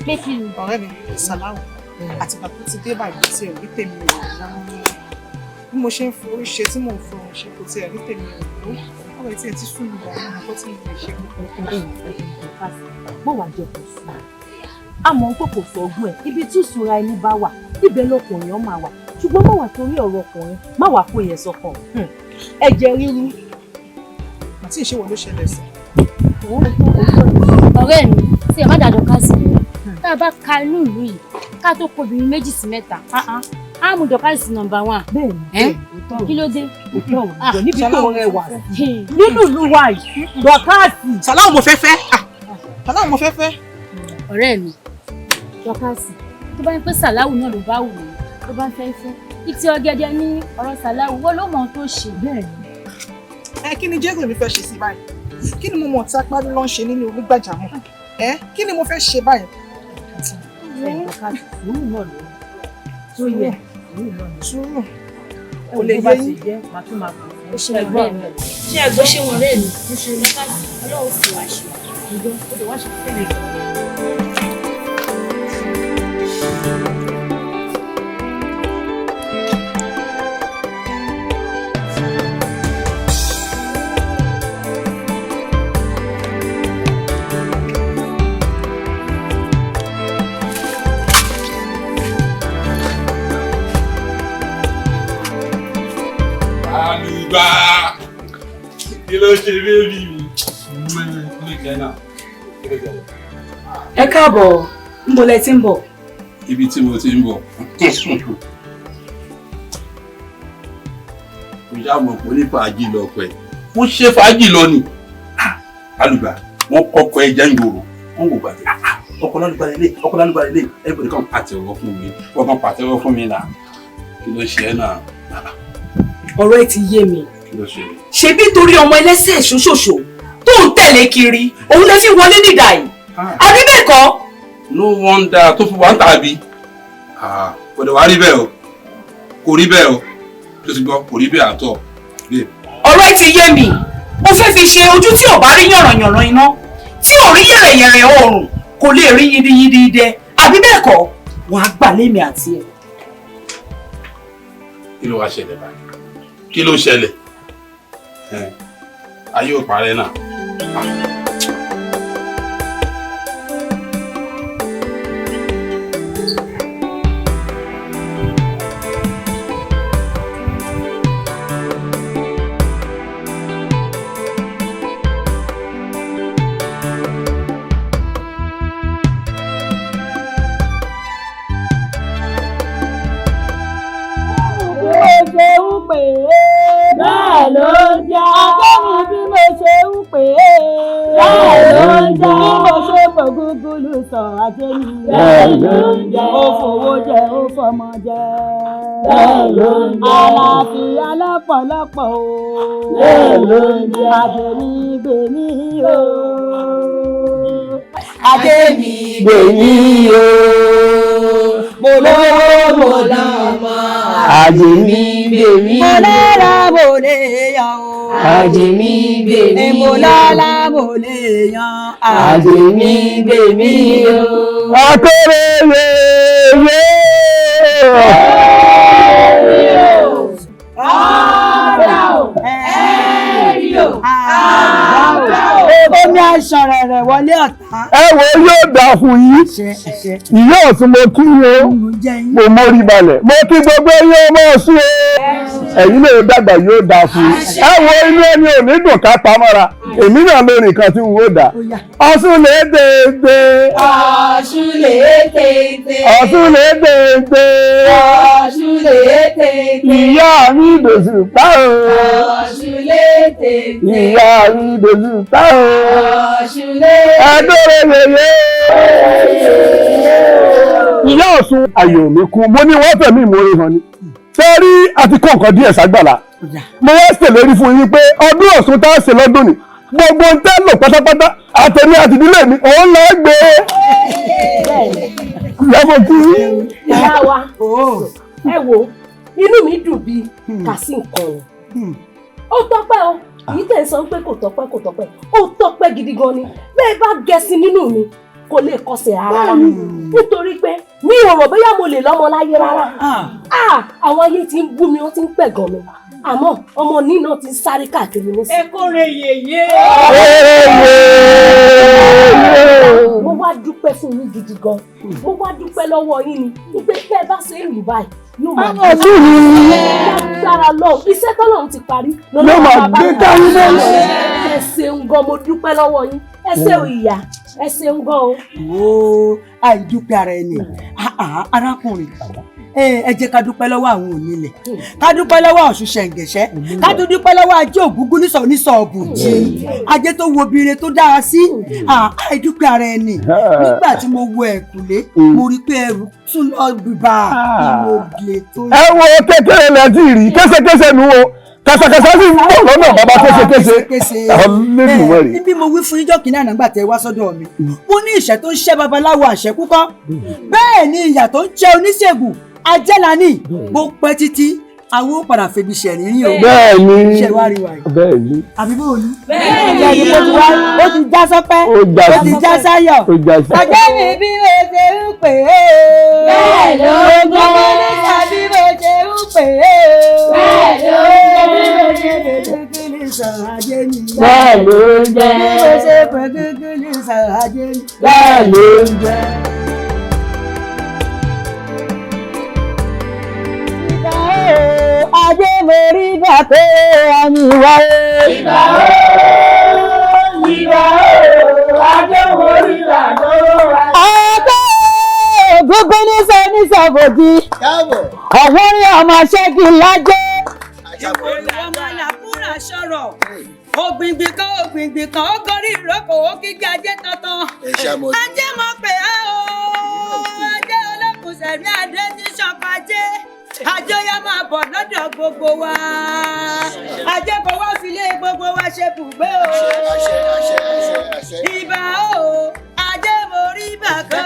Pé kí ni? Ọ̀rẹ́ mi, Salau, àtìgbà tó ti dé báyìí kò tiẹ̀ rí tèmi rò rárá. Bí mo ṣe ń forí ṣe tí mò ń fọrùn ṣe kò tiẹ̀ rí tèmi rò. Ọ̀rẹ́ tí ẹ ti sún mi wà nínú nǹkan tí mo lè ṣe gbogbo. Bó wàá jẹ kò sí. Àmọ́ pé kò sọ́gbọ́n ẹ̀, ibi tí ìṣúra ẹni bá wà, ibẹ̀ lọkùnrin ó máa wà. Ṣùgbọ́n má wà torí ọ̀rọ̀ ọkùnrin, má wà kó yẹn sọkàn. Ẹ̀jẹ̀ ríru. Àti ìṣèwọ̀ ló ṣẹlẹ̀ sí. Ọ̀rẹ́ mi, tí ẹ má dà Dọ̀kásì lọ. Tá a bá ka inú ìlú yìí, ká tó kó obìnrin méjì sí mẹ́ta. Á mú Dọ̀kásì nọ́mbà 1. Bẹ́ẹ̀ni, kí ló dé? Níbi tó rẹwà sí. Nínú ìlú wa yìí, Dọ̀kásì. Salau mo fẹ́ fẹ́. Salau mo fẹ́ fẹ́. Ọ̀rẹ́ mi, Dọ̀kásì, tó bá ń pẹ́ Salau náà ló bá wù mí, tó bá ń fẹ́ fẹ́. Ìtì ọ̀gẹ̀dẹ̀ ní ọ̀rọ̀ Salau, wọ́n ló mọ̀ ohun tó ṣe. Bẹ́ẹ̀ni. Ẹ kí ni Jésù mi fẹ́ ṣe sí báyìí? Kí ni mo mọ̀ tí apá ló ń ṣe nínú onígbàjámọ̀? Ẹ kí ni mo fẹ́ ṣe báyìí? Sùúrù náà ló tó yẹ. Sùúrù. Kò lè yé yín. Ó ṣe ọ̀rẹ́ mi. Ṣé ẹ̀gbọ́n ṣe wọ̀n rẹ̀ mi? Mo ṣe Dọ̀kásì, Ọlọ́run sì wá ṣe. Ìgbọ́n ó ti wá ṣe fẹ́rẹ̀. Alùgbà kí ló ṣe bébí mi? Ẹ káàbọ̀, níbo lẹ ti ń bọ̀? Ibi tí mo ti ń bọ̀. Kò yá mọ̀ pé ní fàájì lọ pẹ̀. Mo ṣe fàájì lọ ni. Alùgbà, wọ́n kọ́kọ́ ẹja ń yòrò. Wọ́n wò gbàgbé. Ọkọ̀ lálùgbà lélẹ̀, ọkọ̀ lálùgbà lélẹ̀. Everybody kan pàtẹ́wọ́ fún mi. Wọ́n kan pàtẹ́wọ́ fún mi náà. Kí ló ṣe é náà? Ọ̀rọ̀ ẹ ti yé mi. Kí ló ṣe? Ṣebí torí ọmọ ẹlẹ́sẹ̀ ṣoṣoṣo tó ń tẹ̀lé kiri, òun lè fi wọlé nídà yìí. Àbí bẹ́ẹ̀ kọ́? No wonder tó fi wá ń tàbí. Kò dẹ̀ wá rí bẹ́ẹ̀ o, kò rí bẹ́ẹ̀ o, tó ti gbọ́ kò rí bẹ́ẹ̀ àtọ̀. Ọ̀rọ̀ ẹ ti yé mi, ó fẹ́ fi ṣe ojú tí ò bá rí yànrànyànràn iná, tí ò rí yẹ̀rẹ̀yẹ̀rẹ̀ oòrùn, kò lè rí yindiyindi idẹ, àbí bẹ́ẹ̀ kọ́, wàá gbà lémi àti ẹ̀. Kí ló wá ṣẹlẹ̀ báyìí? Kí ló ṣẹlẹ̀? Ayé ò parẹ́ náà. Bẹ́ẹ̀ ló ń jẹ́. Ajé mi bí mo ṣe ń pè é. Bẹ́ẹ̀ ló ń jẹ́. Bí mo ṣe pò gúgúlù sọ ajé mi. Bẹ́ẹ̀ ló ń jẹ́. Ó fowó jẹ, ó fọmọ jẹ. Bẹ́ẹ̀ ló ń jẹ́. Àlàáfíà lọ́pọ̀lọpọ̀ o. Bẹ́ẹ̀ ló ń jẹ́. Ajé mi gbè mí o. Ajé mi gbè mí o. Mo lówó mo lọ́mọ. Ajé mi gbè mí. Mo lọ́lá mo lè yan o. Ajé mi gbè mí. Mo lọ́lá mo lè yan. Ajé mi gbè mí o. Akéré yeye. Omi aṣọ rẹ̀ wọlé ọ̀tá. Ẹ wo yóò dà fún yín. Ìyá ọ̀tún mo kí yín o. Mo mórí balẹ̀. Mo kí gbogbo yín o mọ̀ sí o. Ẹ̀yin lè dàgbà yóò dà fún yín. Ẹ wo inú ẹni ò ní dùn ká pamọ́ra. Èmi náà lórí nǹkan tí n ó dà. Ọ̀ṣun lè dèdè. Ọ̀ṣun lè tètè. Ọ̀ṣun lè dèdè. Ọ̀ṣun lè tètè. Ìyá mi dòṣù pa o. Ọ̀ṣun lè tètè. Ìyá mi dòṣù pa o. Ọ̀ṣun lè Ẹ̀dọ́rẹ̀ yẹyẹ. Ìyá Ọ̀ṣun ayọ̀ mi kún, mo ní wọ́n fẹ̀mí ìmoore hàn ni. Ṣé rí àti kó nǹkan díẹ̀ ságbàlá? Mo wá ṣèlérí fún yín pé ọdún Ọ̀ṣun tá a ṣe lọ́dún ni. Gbogbo ń tẹ́ lò pátápátá, àtẹ̀mí àti ìdílé mi, òun lọ gbé. Ìyá mo kí. Ìyá wa, ẹ wo, inú mi dùn bíi kà sí nǹkan o. Ó tọ́pẹ́ o, èyí tẹ̀ ń sọ pé kò tọ́pẹ́ kò tọ́pẹ́, ó tọ́pẹ́ gidi gan ni. Bẹ́ẹ̀ bá gẹ̀ẹ́sì nínú mi, kò lè kọsẹ̀ rárá. Nítorí pé mi ò rò bóyá mo lè lọ́mọ láyé rárá. Àwọn ayé ti ń bú mi, wọ́n ti ń pẹ̀gàn mi. Àmọ́ ọmọ ní náà ti ń sáré káàkiri nísìnyí. Ẹ kóre yèyé. Mo wá dúpẹ́ fún yín gidi gan. Mo wá dúpẹ́ lọ́wọ́ yín ni wípé bẹ́ẹ̀ bá ṣe ń lù báyìí yóò máa dùn mí. Lágbára lọ́hùn, iṣẹ́ tọ́lọ́run ti parí. Ló máa gbé kárí náà. Ẹ ṣeun gan, mo dúpẹ́ lọ́wọ́ yín. Ẹ ṣe ìyá, ẹ ṣeun gan o. Wo àìdúpẹ́ ara ẹni, arákùnrin. Ẹ jẹ́ ká dúpẹ́ lọ́wọ́ àwọn onílẹ̀, ká dúpẹ́ lọ́wọ́ Ọ̀ṣun ṣẹ̀ǹgẹ̀ṣẹ́, ká tún dúpẹ́ lọ́wọ́ ajé ògúngún nísọ̀ onísọ̀ ọ̀bùnjì, ajé tó wo bire tó dára sí. Àìdúpẹ́ ara ẹni. Nígbà tí mo wo ẹ̀kúlé, mo rí pé ẹrù tún lọ bìbà ìmọ̀lẹ̀ tó. Ẹ wo kékeré lẹ ti rí késekése nu o, kàṣàkàṣà sì ń bọ̀ lọ́nà bàbá késekése. Ọlẹ́dùnmọ́rì. Níbi mo wí fún yín jọ́kìnrin àná nígbà tẹ́ wá sọ́dọ̀ mi, mo ní ìṣẹ́ tó ń ṣẹ́ babaláwo àṣẹ kúkọ́, bẹ́ẹ̀ ni ìyà tó ń jẹ́ oníṣègùn ajẹ́lání, bó pẹ́ títí àwọn ó padà febi ṣẹ̀rìnrìn o. Bẹ́ẹ̀ni. Ṣe wá rí wa yìí. Bẹ́ẹ̀ni. Àbí bó o ní. Bẹ́ẹ̀ni. Ó ti já sọ́pẹ́, ó ti já sáyọ̀. Ó já sí. Ajé mi bí mo ṣe ń pè é. Bẹ́ẹ̀ ló ń jẹ́. Mo ní tàbí mo ṣe ń pè é. Bẹ́ẹ̀ ló ń jẹ́. Bí mo ṣe pè gúgúlù sọ̀rọ̀ ajé mi. Bẹ́ẹ̀ ló ń jẹ́. Bí mo ṣe pè gúgúlù sọ̀rọ̀ ajé mi. Bẹ́ẹ̀ ló ń jẹ́. Ajé mo rí gbà pé àmì wá o. Ìgbà o, ìgbà o, ajé mo rí gbà tó wá. Ọ̀gá gbogbo nísọ nísọ bòjì. Ọ̀wọ́n rí ọmọ ṣẹ́gi lájẹ́. Ọmọ làkúrà sọ̀rọ̀. Ògbìngbìn kan ògbìngbìn kan ó gorí ìrókò ó kígbe ajé tantan. Ajé mọ̀ pé á o, ajé olókùn sẹ̀mí adé ní sọ̀kọ̀ ajé. Ajé yá máa bọ̀ lọ́dọ̀ gbogbo wa. Ajé kò wá filé gbogbo wa ṣe bùgbé o. Ìbà o, ajé mo rí bàkọ́.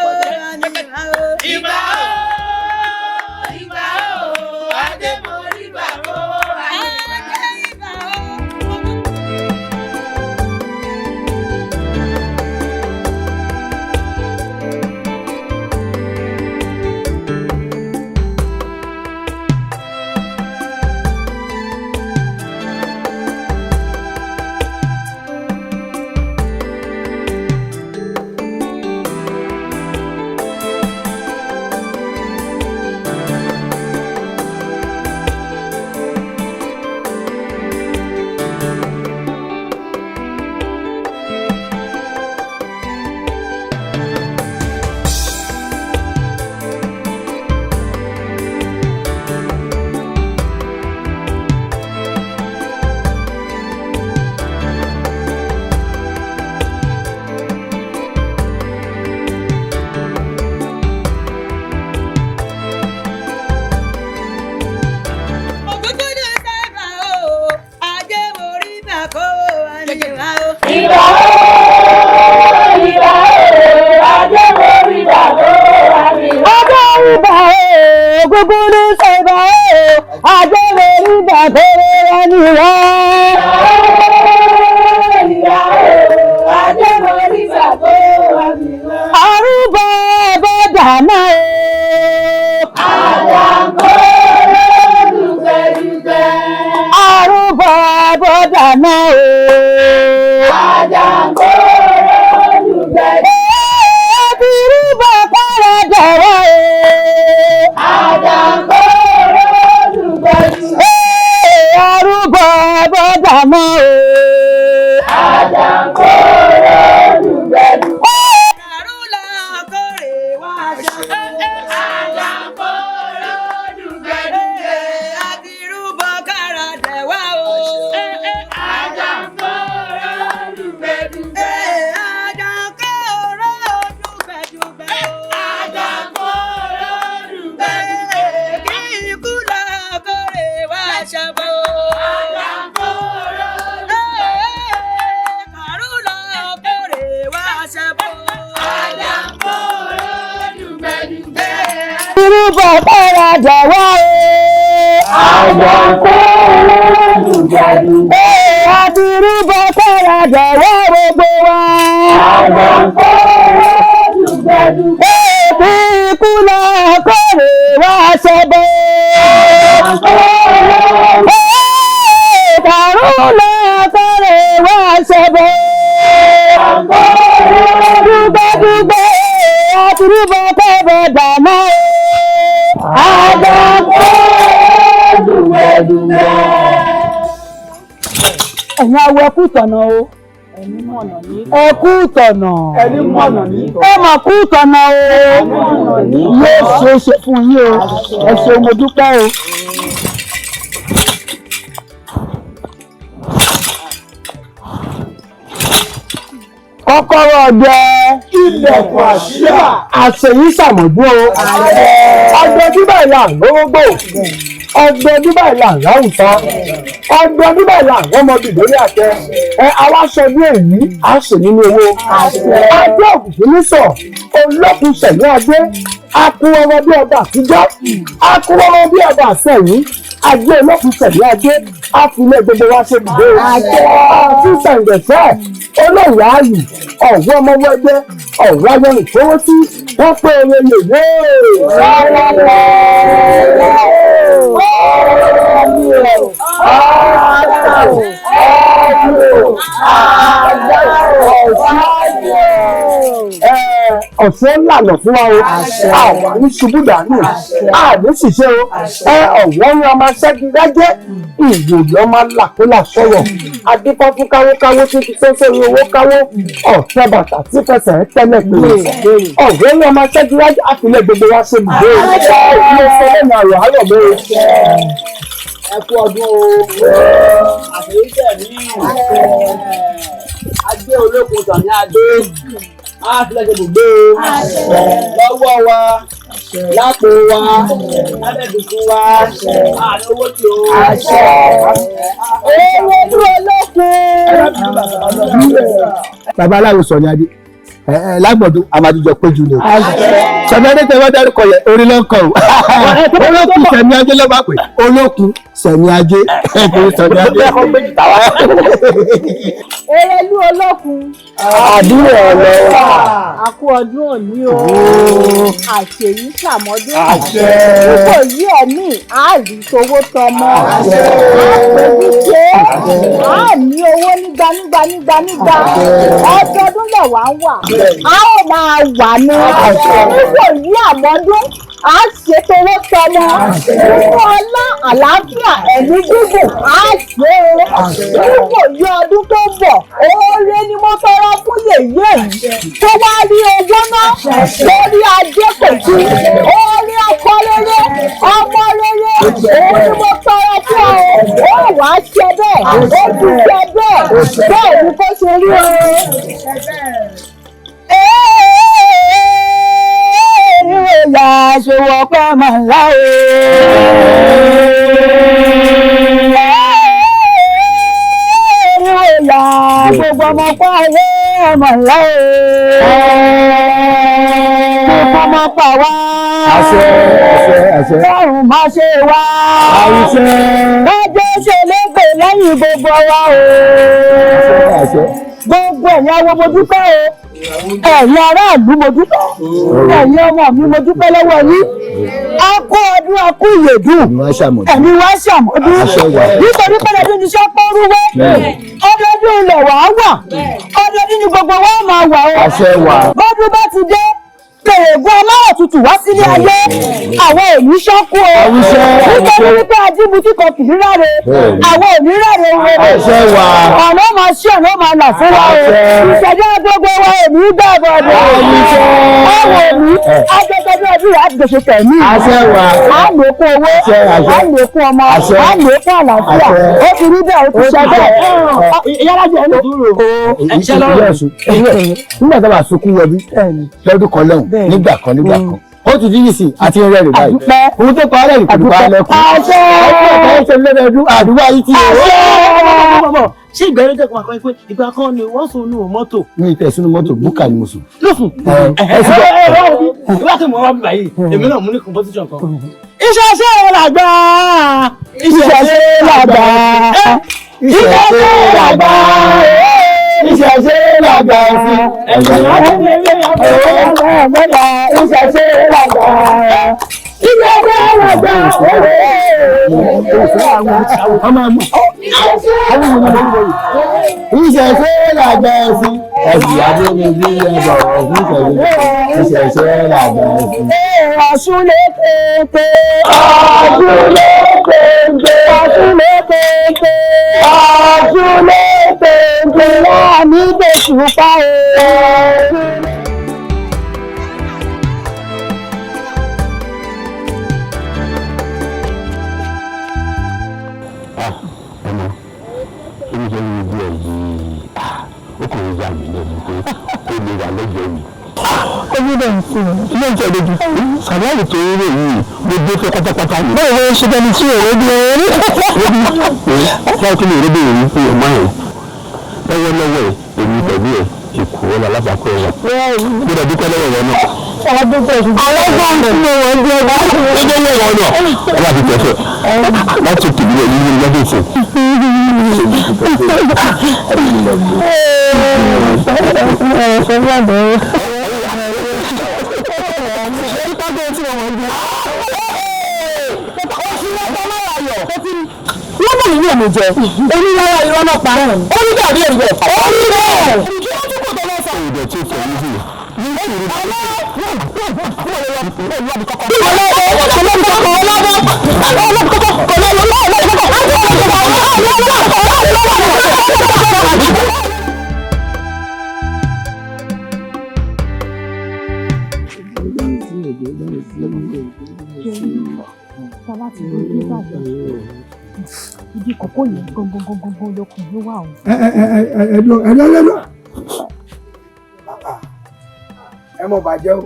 Ògúngún ní sèbà o, àjẹmẹ́rí bàtẹ́rẹ́ wá ní wá. Ìyá o, àjẹmọ́rí bàtẹ́rẹ́ wá ní wá. Arúgbó bọ́dà náà o. Àjàngóró dùgbẹ̀dùgbẹ̀. Arúgbó bọ́dà náà o. Àjàngóró dùgbẹ̀dùgbẹ̀. Abirúbọ̀ kọ́ra dọ̀wọ́ o. Àjàngóró dùgbẹ̀dùgbẹ̀. Arúgbó bọ́dà náà o. Àjàngóró dùgbẹ̀dùgbẹ̀. Arúgbó kọ́ra dọ̀wọ́ o. Àjàngóró dùgbẹ̀dùgbẹ̀. Abirúbọ̀ kọ́ra dọ̀wọ́ gbogbo wa. Àjàngóró dùgbẹ̀dùgbẹ̀. Bí ikú lọ kórè wá ṣẹbọ. Kàrún lọ kórè wá ṣẹbọ. Dúgbẹ́dúgbẹ́ abirúbọ̀ kọ́bọ̀ dàmọ́ o. Àjàngóró dùgbẹ̀dùgbẹ̀. Ẹ̀yin awo, ẹkú ìtọ̀nà o. Ẹkú ìtọ̀nà. Ẹni mọ̀nà ní. Ẹ mà kú ìtọ̀nà o. Yóò ṣe é ṣe fún yín o. Ẹ ṣeun, mo dúpẹ́ o. Kọ́kọ́rọ́ ọdẹ. Ilẹ̀kùn àṣírí. Àṣeyí ṣàmọ̀dún o. Ọdọọdún báyìí là ń gbóngbò, ọdọọdún báyìí là ń ráwùsá, ọdọọdún báyìí là ń rọmọbì lórí àtẹ. Ẹ aláṣọdún èyí á ṣe nínú owó. Adé òkùnkùn nísọ olókùn ṣẹ̀yìn adé akúrọ̀rọ̀ bí ọba àtijọ́, akúrọ̀rọ̀ bí ọba àṣẹyìn. Adé olókùn ṣẹ̀yìn adé á fi ilé gbogbo wa ṣe bùdó. Àti ṣàǹgẹ̀ṣẹ́ olóòwò ààyè ọ̀wọ́ ọmọ wẹ́gbẹ́ ọ̀wọ́ ayọ̀rìn ìfowó sí wọ́n pé oye lè wé. Ọ̀sẹ̀ ńlànà fún wa o, àwọn ní ṣubú dànù, àní ṣiṣẹ́ o, ẹ ọ̀wọ́ ń ọmọ ṣẹ́gi rájẹ́, ìwòye ọmọ làkólà sọ̀rọ̀, adífá fún káwókáwó tó ti tó sórí owó káwó, ọ̀sẹ̀ bàtà tí fẹsẹ̀ ń tẹ́lẹ̀ pèrè, ọ̀wọ́ ń ọmọ ṣẹ́gi rájẹ́ àfilẹ̀ gbogbo wa ṣe bùdó, ilé iṣẹ́ lẹ́nu àrò àárọ̀ mẹ́rin. Ẹ kú ọdún o, àṣeyíṣẹ́ mi, adé olókun tàn ní adé á fi lẹ́sẹ̀ gbogbo lọ́wọ́ wa, lápò wa, lábẹ́dùkú wa, àní owó tí o. Owó dúró lókun. Babaláwo sọ ní adé ẹ lágbọ̀dún àmàdìjọ péjú ni o. Sọmi adé tẹ wọ́n dárúkọ yẹ orí ló ń kọ o. Olókun sẹ̀mí ajé ló bá pè, olókun sẹ̀mí ajé kò sẹ̀mí ajé. Erelú olókun. Àdúrà ọ̀lọ́. Àkú ọdún òní o. Àṣèyí ṣàmọ́dún. Àṣẹ. Púpọ̀ yí ẹ̀mí àárí towó tọmọ. Àpèjì ṣe. A ní owó nígbà nígbà nígbà nígbà. Ọdọọdún lẹ̀ wá ń wà. A ó máa wà ní. Púpọ̀ yí àmọ́dún. A ṣe towó tọmọ. Nínú ọlá, àlàáfíà, ẹ̀mí gígùn. A ṣe o. Púpọ̀ yí ọdún tó ń bọ̀. Oore ni mo tọrọ fún yèyé yìí. Tó wá rí owó náà. Lórí ajé kò sí. Oore ọkọ rere, ọmọ rere. Òun ni mo tọrọ fún ọ. Ó wàá ṣe bẹ́ẹ̀. Ó ti ṣe bẹ́ẹ̀. Bẹ́ẹ̀ ni kó ṣe rí o. Ìròyà ṣòwò pẹ́ mọ̀ ńlá o. Ìròyà gbogbo ọmọ pààyè mọ̀ ńlá o. Gbogbo Ọmọ pa wá. Àṣẹ àṣẹ àṣẹ. Kọ́run má ṣe wá. Àṣẹ. Kájọ́ ṣe légbè lẹ́yìn gbogbo wa o. Àṣẹ. Gbogbo ẹ̀yin awo mo dúpẹ́ o. Ẹ̀yin aráàlú mo dúpẹ́. Ẹ̀yin ọmọ mi mo dúpẹ́ lọ́wọ́ yín. A kú ọdún a kú ìyèdùn. Ẹ̀mí wa ṣàmọ́dún. Nítorí pé ọdún ní sọ́pọ̀ rúwé. Ọdọọdún ilẹ̀ wà á wà. Ọdọọdún ni gbogbo wa máa wà o. Àṣẹ wà. Bọ́dún bá ti dé, kèrègùn aláwọ̀ tutù wá sílé ayé. Àwọn ò ní ṣọ́kú o. Nítorí wípé ajímutí kan kì í ráre. Àwọn ò ní ráre o. Àṣẹ wà. Ọ̀nà máa ṣí ọ̀nà máa là fún wa o. Ìṣẹ̀dá gbogbo wa ò ní gbà bọ̀dọ̀. Àwọn ò ní ajẹ́gbẹ́dún ọdún rẹ̀ á gbèsè tẹ̀mí. Àṣẹ wà. Á lè kún owó. Á lè kún ọmọ. Á lè kún àlàáfíà. Ó ti rí bẹ́ẹ̀ ó ti ṣe bẹ́ẹ̀. Ìyálájẹ ẹ̀ ló. Nígbà tó bá sunkún wọbí lọ́dún kan lọ́hùn nígbà kan nígbà kan ó ti dín nísìn àti rẹ́rìn báyìí ohun tó pa rẹ́rìn kò ní pa lẹ́kùn. Àṣẹ. Ọjọ́ ìtàn ṣe lẹ́dọọdún àdúrà yìí ti Àṣẹ. Ṣé ìgbà yẹn jẹ́ kó máa kọ́ pé ìgbà kan ni wọ́n sùn nínú mọ́tò? Mi ì tẹ̀sínú mọ́tò búkà ni mo sùn. Lóṣù. Ẹ sì bọ́. Ìwà tí mo wá bíbá yìí, èmi náà mú ní composition kan. Ìṣẹ̀ṣe làgbà. Ìṣẹ̀ṣe làgbà. Ìṣẹ̀ṣe làgbà. Ìṣẹ̀ṣe làgbà sí. Ìṣẹ̀ṣe làgbà. Ìṣẹ̀ṣe làgbà. Ìṣẹ̀ṣe làgbà sí. Ẹ̀sìn abúlé ẹ̀bọ̀ ọ̀fun ìṣẹ̀ṣe. Ìṣẹ̀ṣe làgbà sí. Ọ̀ṣun lè kété. Ọ̀ṣun lè kété. Ọ̀ṣun lè kété. Ọ̀ṣun lè kété. Láàmì gbèsù pa o. Ọmọ omi jẹ́ ibi díẹ̀ yìí ó kàn ń yà mí lẹ́nu pé ó lè wà lẹ́gbẹ̀ẹ́ mi. Omi bẹ̀ ń sìn. Ilé ìjọ lójú sàláàlì tó ń rò yìí mo gbé fẹ́ pátápátá ni. Báwo ló ń ṣe bẹni tí òwe bí orí? Báwo kí ni òwe bí òwe fún ọmọ yẹn? Lọ́wọ́lọ́wọ́ ẹ̀ èmi pẹ̀lú ẹ̀ èkó ọ̀la lábàákọ́ ẹ̀ wà. Mo dẹ̀ dúpẹ́ lọ́wọ́ rẹ náà. Àwọn ọgbọ́n tí mo wọ̀ ń bí ọba. Ó jẹ́ wọ́n náà. Ẹ bá ti tẹ̀sẹ̀ láti tòbí rẹ̀ nínú lọ́dún ìsìn. Wọ́n mọ̀ nínú ẹ̀mí jẹ, oníyàrá irọ́ náà pa, ó ní dàbí ẹ̀rí bẹ́ẹ̀. Ó ní bẹ́ẹ̀. Ìdẹ̀ tó fẹ̀ yìí. Bàbá ti rí bí bàbá ibi kòkó yẹn gangan gangan lọkùnrin wà o. Ẹ ẹ ẹ ẹ ẹdùn ẹdùn ẹdùn. Ẹ mọ̀ bàjẹ́ o,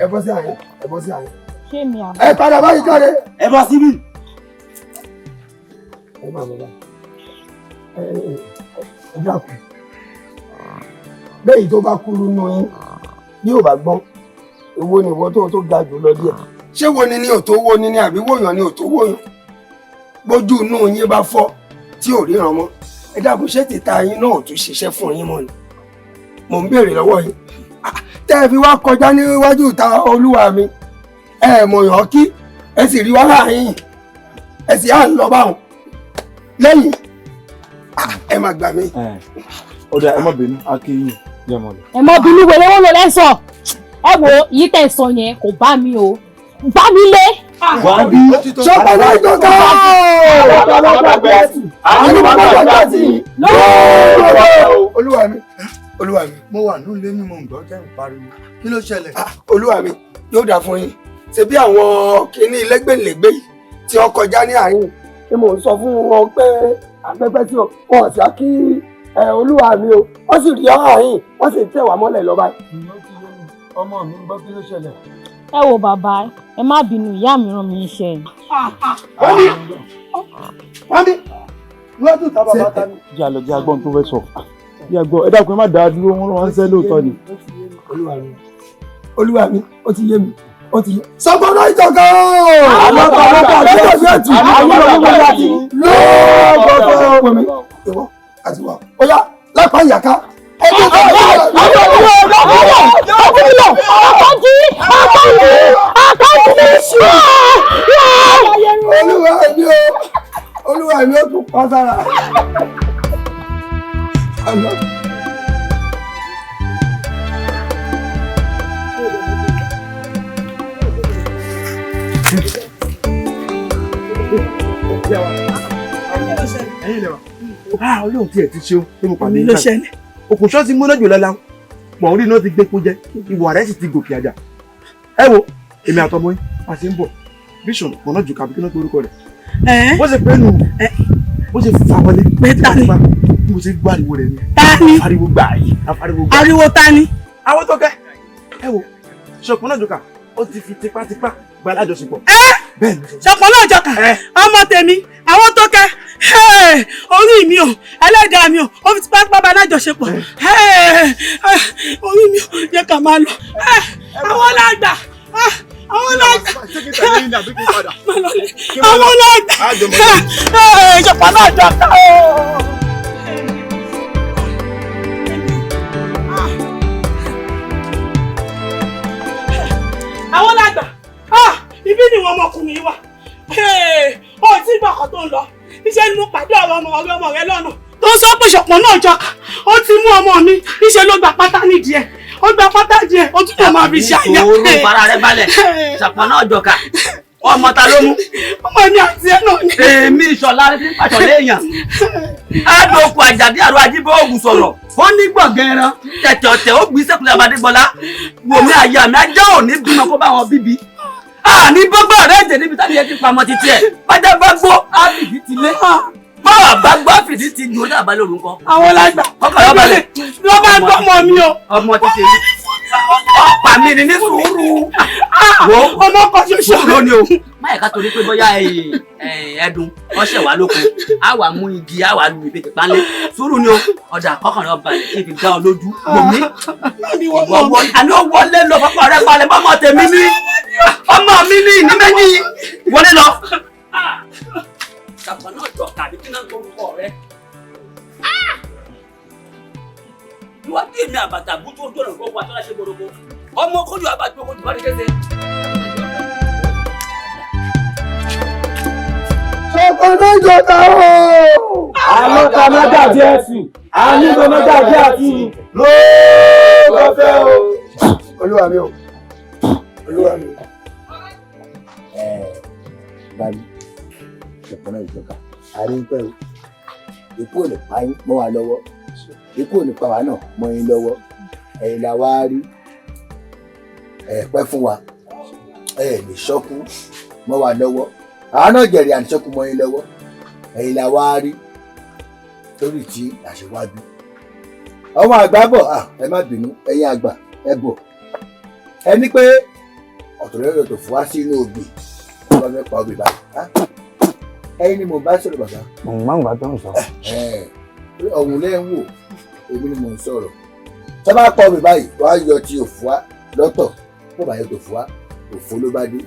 ẹ bọ́ sí àyè, ẹ bọ́ sí àyè. Ṣé mi àbọ̀? Ẹ padà báyìí káre. Ẹ bọ́ síbí. Ẹ máa bọ̀ báyìí. Ẹ ẹ ẹ dákun. Bẹ́ẹ̀ tó bá kúrú nù yín, bí ò bá gbọ́n, èwo ni ìwọ tó ga jù lọ díẹ̀. Ṣé wo ni ni ò tó wo ni ni àbí wòyàn ni ò tó wòyàn? Bójú inú yín bá fọ́ tí ò ríran mọ́. Ẹ dákun, ṣé tìta yín náà ò tún ṣiṣẹ́ fún yín mọ́ ni? Mò ń béèrè lọ́wọ́ yín. Tẹ́ ẹ fi wá kọjá níwájú ìta olúwa mi, ẹ mọ̀yàn kí ẹ sì rí wá láàyìn, ẹ sì á ń lọ báwọn lẹ́yìn. Ẹ má gbà mí. Ó dà, ẹ má bínú, a kì í yìn jẹ́ mọ́ lọ. Ẹ má bínú, wèrè wọn lọ lẹ́sọ̀. Ẹ wo yìí tẹ̀ sọ yẹn kò bá mi o, bá mi lé. Sọ́kọ̀ náà ìjọba olúwa mi, olúwa mi. Mo wà nílé ní mo ń gbọ́ tẹ́ ń pariwo. Kí ló ṣẹlẹ̀? Olúwa mi, yóò dà fún yín. Ṣe bí àwọn kinní lẹ́gbẹ̀lẹ́gbẹ̀ yìí tí wọ́n kọjá ní àárín ni mò ń sọ fún wọn pé afẹ́fẹ́ tí wọn sì á kí olúwa mi o, wọ́n sì rí àárín, wọ́n sì tẹ̀ wá mọ́lẹ̀ lọ báyìí. Ọmọ mi ń gbọ́, kí ló ṣẹlẹ̀? Ẹ wo bàbá, ẹ má bínú, ìyá mi rán mi iṣẹ́. Wọ́n ní níwájú ìta bàbá ta ni. Jẹ́ àlọ́ jẹ́ agbọ́n tó fẹ́ sọ. Jẹ́ agbọ́n, ẹ dákun, ẹ má dá a dúró, wọ́n rán ṣẹ́ lóòótọ́ ni. Olúwa mi, Olúwa mi, ó ti yé mi, ó ti yé. Sọgbọ́nà ìjọba lọ́gbọ̀gbọ̀ ìwọ àti wa ó yá lápá ìyàká. Olúwa mi o, Olúwa mi ó tún pa sára. Ah, Ọlọ́run tiẹ̀ ti ṣeun pé mo pàdé Ló yín báyìí. ṣẹlẹ̀. Òkùnṣọ́ ti múná jù lọ́la, pọ̀ orí iná ti gbé kó jẹ, ìwà rẹ̀ sì ti gòkè àjà. Ẹ wo, èmi àtọmọ yín, a ṣe ń bọ̀, bíṣọ̀nù pọ̀nà jù kàbí kí ló ń torúkọ rẹ̀. Bó ṣe pé nù, bó ṣe fà wọlé. Pé ta ni? Bí mo ṣe gbọ́ ariwo rẹ̀ ni. Ta ni? Ariwo gbà yìí, ariwo gbà. Ariwo ta ni? Àwọn tó kẹ́, ẹ wo, ṣọ̀pọ̀nà jùkà, ó ti fi tipátipá gba alájọṣepọ̀. Bẹ́ẹ̀ ni. Ṣọ̀pọ̀nà òjọkà, ọmọ tèmi, àwọn tó kẹ́, orí mi o, ẹlẹ́dàá mi o, ó fi tipátipá bá alájọṣepọ̀. Orí mi o, jẹ́ ká máa lọ. Àwọn làgbà, àwọn làgbà, àwọn làgbà, ṣọ̀pọ̀nà òjọkà o. Àwọn làgbà, ibi ni wọn ọmọkùnrin yìí wà. Ó tí gbọ́ ọkọ̀ tó ń lọ, iṣẹ́ ni mo pàdé àwọn ọmọ ọ̀rẹ́ ọmọ rẹ lọ́nà tó ń sọ pé ṣọ̀pọ̀ náà jọkà, ó ti mú ọmọ mi, níṣẹ́ ló gba pátá nídìí ẹ̀, ó gba pátá díẹ̀, ó tún lè máa fi ṣe àyà. Sùúrù, fara rẹ balẹ̀, ṣọ̀pọ̀ náà jọkà, ọmọ ta ló mú? Ọmọ mi àti ẹ náà ni. Èmi Ìṣọ̀lá rẹ ti ń pàṣọ léèyàn. Adòkù Àjàdí àrò Ajíbọ̀ Ògùn sọ̀rọ̀, ó ní gbọ̀ngàn ẹran, tẹ̀tẹ̀ ọ̀tẹ̀ ó gbìn sẹ́kùlẹ̀ Abadégbọlá, wòmí àyà mi ajá ò ní bímọ kó bá wọn bíbí. Àní gbogbo rẹ̀ jẹ̀ níbi táyà ti pamọ́ títí ẹ̀, bájá bá gbó, ábìdí ti lé. Báwa bá gbó, ábìdí ti jù ó dàbá lóru ńkọ́. Àwọn làgbà, Ọkọ̀ lọ́ba lẹ̀. ló bá gbọ́ ọmọ mi o. Ọmọ ti ṣe mí. Ọ̀pá mi ni ní sùúrù. Ọmọ kan ṣoṣo. Sùúrù ni o. Má yẹ ká torí pé bóyá ẹdun ọṣẹ wà lóko, á wà mú igi, á wà lu ìbejì pánlé. Sùúrù ni o. Ọ̀dà ọkàn rẹ̀ balẹ̀ kí n fi dá ọ lójú. Wò mí. Ìwọ wọlé, àní ó wọlé lọ fọ́pọ̀ rẹ̀ balẹ̀ mọ́mọ́ tèmi ní. Ọmọ mi ní ìní méjì. Wọlé lọ. Ṣàpọ̀ náà jọ tàbí kí náà torúkọ rẹ̀. Ìwádìí èmi àbàtà bútú ojú ọ̀nà gbogbo àtọ́lá ṣe gbogbo. Ọmọ kójú àbàtà kójú bá rí kése. Ṣọ̀pọ̀nà ìjọba o. Àlọ́ta mẹ́ta díẹ̀ sí, àníkò mẹ́ta díẹ̀ sí, lóògùn o. Olúwa mi o, Olúwa mi o. Báyìí, ṣọ̀pọ̀nà ìjọba, àríńpẹ́ o, ikú ò lè pa yín mọ́ wa lọ́wọ́, ikú ò lè pa wa náà mọ́ yín lọ́wọ́, ẹ̀yin la wá rí, ẹ̀ pẹ́ fún wa, ẹ̀ lè ṣọ́kú mọ́ wa lọ́wọ́, àwọn náà jẹ̀rì àṣọkú mọ́ yín lọ́wọ́, ẹ̀yin la wá rí torí tí àṣewájú. Àwọn àgbà bọ̀, ẹ má bínú, ẹ̀yin àgbà ẹ bọ̀, ẹ ní pé ọ̀tọ̀ lọ́dọ̀ tó fún wa sínú obì, wọ́n bá fẹ́ pa obì báyìí. Ẹ̀yin ni mò ń bá sọ̀rọ̀ bàbá. Mò ń gbàgbà tó ń sọ. Ọ̀hún lẹ́ ń wò, èmi ni mò ń sọ̀rọ̀. Tó bá pa obì báyìí, wàá yọ ti òfò wa lọ́tọ̀, bó bá yọ tó fò wa, òfò ló bá dé.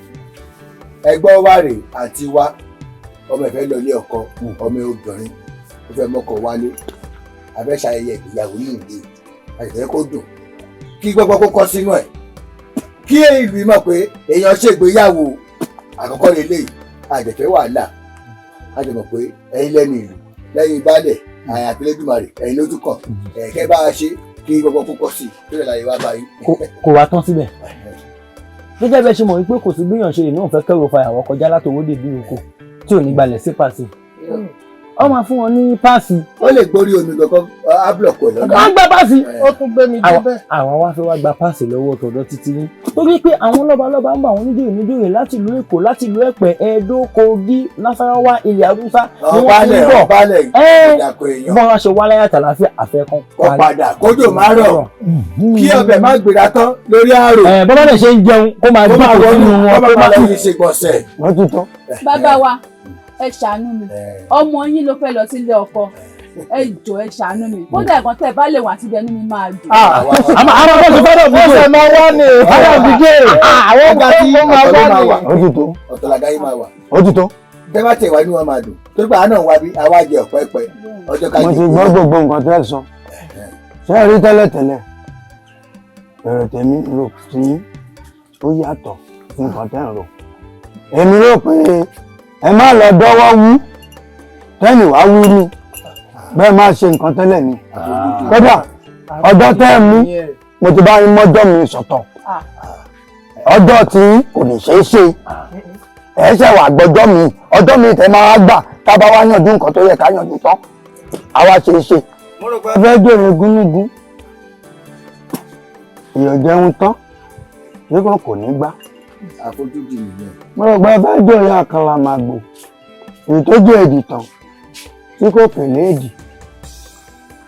Ẹgbọ́n wa rè àti wa, ọmọ ìfẹ́ lọ ilé ọkọ, ọmọ obìnrin ó fẹ́ mọ́kọ wálé, a fẹ́ ṣayẹyẹ ìgbéyàwó ní ìlú, a sì fẹ́ kó dùn, kí gbọ́gbọ́ kó kọ́ sínú ẹ̀, kí ìlú mọ̀ pé èèyàn ṣègbéyàwó àkọ́kọ́ lélẹ́yìí, àjẹfẹ́ wàhálà, a jẹ mọ̀ pé ẹ̀yin lẹ́nu ìlú, lẹ́yìn baálẹ̀, àtẹlẹ́dùmarè, ẹ̀yin ló tún kàn, ẹ̀kẹ́ bá a ṣe kí gbọ́gbọ́ kó kọ́ sí i, tó lè láyé wá báyìí. Kò wá tán síbẹ̀. Gẹ́gẹ́ bẹ́ẹ̀ ṣe mọ̀ wípé kò sí gbìyànjú ṣe lè náà fẹ́ kẹ́rù fàyàwọ́ kọjá látòwó dèbí oko tí ò ní gbalẹ̀ sí pàṣẹ. Ó máa fún wọn ní páàsì. Ó lè gborí omi kankan, á búlọ̀kù ẹ̀ lọ́nà. Wọ́n gba páàsì. Ó tún gbé mi débẹ̀. Àwọn wá fẹ́ wá gba páàsì lọ́wọ́ tọ̀dọ̀ títí yín. Torí pé àwọn lọ́balọ́ba ń bá àwọn oníjòyè níjòyè láti ìlú Èkó, láti ìlú Ẹ̀pẹ́, Ẹdó, Kogi, Nasarawa, ilẹ̀ Haúsá ni wọ́n ti ń bọ̀. Ọ̀pálẹ̀ ìdàkọ̀ èèyàn. Bọ́n wá ṣe wá láyà tàlàáfíà àfẹ́kàn. Kó padà kójò má rọ̀, kí ọbẹ̀ má gbéra tán lórí àrò. Bọ́n bá ṣe ń jẹun kó máa gbé kó sínú wọn. Kó má lọ fi ṣègbọ̀nsẹ̀. Wọ́n tún tán. Bàbá wa, ẹ ṣàánú mi, ọmọ yín ló fẹ́ lọ sílé ọkọ, Ẹ jọ̀ọ́, ẹ ṣàánú mi. Kódà ẹ̀kan tẹ́ ẹ bá lè wá síbi, ẹnu mi máa dùn. Àmọ́ àwọn ọmọ ti fẹ́ràn fídíò. Ó ṣe máa wá ní. Fẹ́ràn fídíò. Àwọn ọgbà tí ó máa ọ̀tọ̀ ló wá máa ní. wà. Ó ti tó. Ọ̀tọ̀ làgá yín máa wà. Ó ti tó. Tẹ́ bá tẹ̀ wá inú wa máa dùn. Torí pé àánú wa bí àwa jẹ ọ̀pẹ́pẹ́. Ọjọ́ ká Mo jẹ ti gbọ́ gbogbo nǹkan tẹ́ sọ. Ṣé ẹ rí tẹ́lẹ̀tẹ́lẹ̀? Èrò tèmi rò sí ó yàtọ̀ sí nǹkan tẹ́ ń rò. Èmi rò pé ẹ má lọ dọ́wọ́ wú tẹ́yìn wá wú ni bẹ́ẹ̀ má ṣe nǹkan tẹ́lẹ̀ ni. Kódà ọjọ́ tẹ́ ẹ mú, mo ti bá yín mọ́jọ́ mi sọ̀tọ̀. Ọjọ́ tí kò ní ṣeé ṣe, ẹ ṣe wà gbọ́jọ́ mi, ọjọ́ mi tẹ́ máa gbà tá a bá wá yanjú nǹkan tó yẹ ká yanjú tán, àwa ṣe é ṣe. Ẹ fẹ́ jèrè gúnúgún, èèyàn jẹun tán nígbà kò ní gbá. Àfojúdi nìyẹn. Mo rò pé ẹ fẹ́ jèrè àkàlà màgbò, èyí tó jẹ́ èdì tán tí kò pèlè èdì,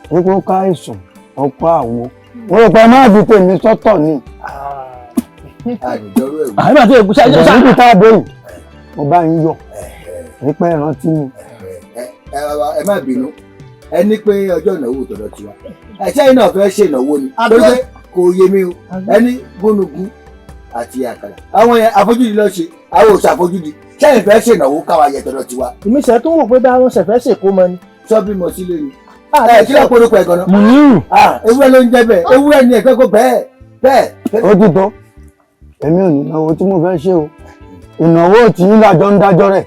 tí kò ká ìsùn ọkọ àwo. Mo rò pé ẹ má fi tèmi sọ́tọ̀ ni. Àdìjọ́rú ẹ̀wù. Àyè àti èkó ṣáà ṣáà níbi tá a dé yìí, mo bá yín yọ̀ nípa ìrántí mi. Ẹ bàbá, ẹ má bínú. Ẹ ní pé ọjọ́ ìnáwó tọ̀dọ̀ tiwa. Ẹ sẹ́yìn náà fẹ́ ṣe ìnáwó ni. Torí pé kò yé mi o. Ẹ ní gúnugún àti àkàrà. Àwọn yẹn àfojúdi lọ ṣe, àwọn ò ṣàfojúdi. Sẹ́yìn fẹ́ ṣe ìnáwó káwa yẹ tọ̀dọ̀ tiwa. Ìmísẹ̀ tó wò pé bá wọn ṣẹ̀fẹ̀ ṣèkó mọ ni. Sọ bímọ sílé ni. Ẹ kí ló porúkọ ẹ̀ gan-an? Mùníù. Ewúrẹ́ ló ń jẹ́ bẹ́ẹ̀. Ewúrẹ́ ni ẹ̀gbẹ́ kó bẹ́ẹ̀ bẹ́ẹ̀. Ó ti tó. Èmi ò ní ìnáwó tí mo fẹ́ ṣe o. Ìnáwó tí yín lájọ ń dájọ́ rẹ̀.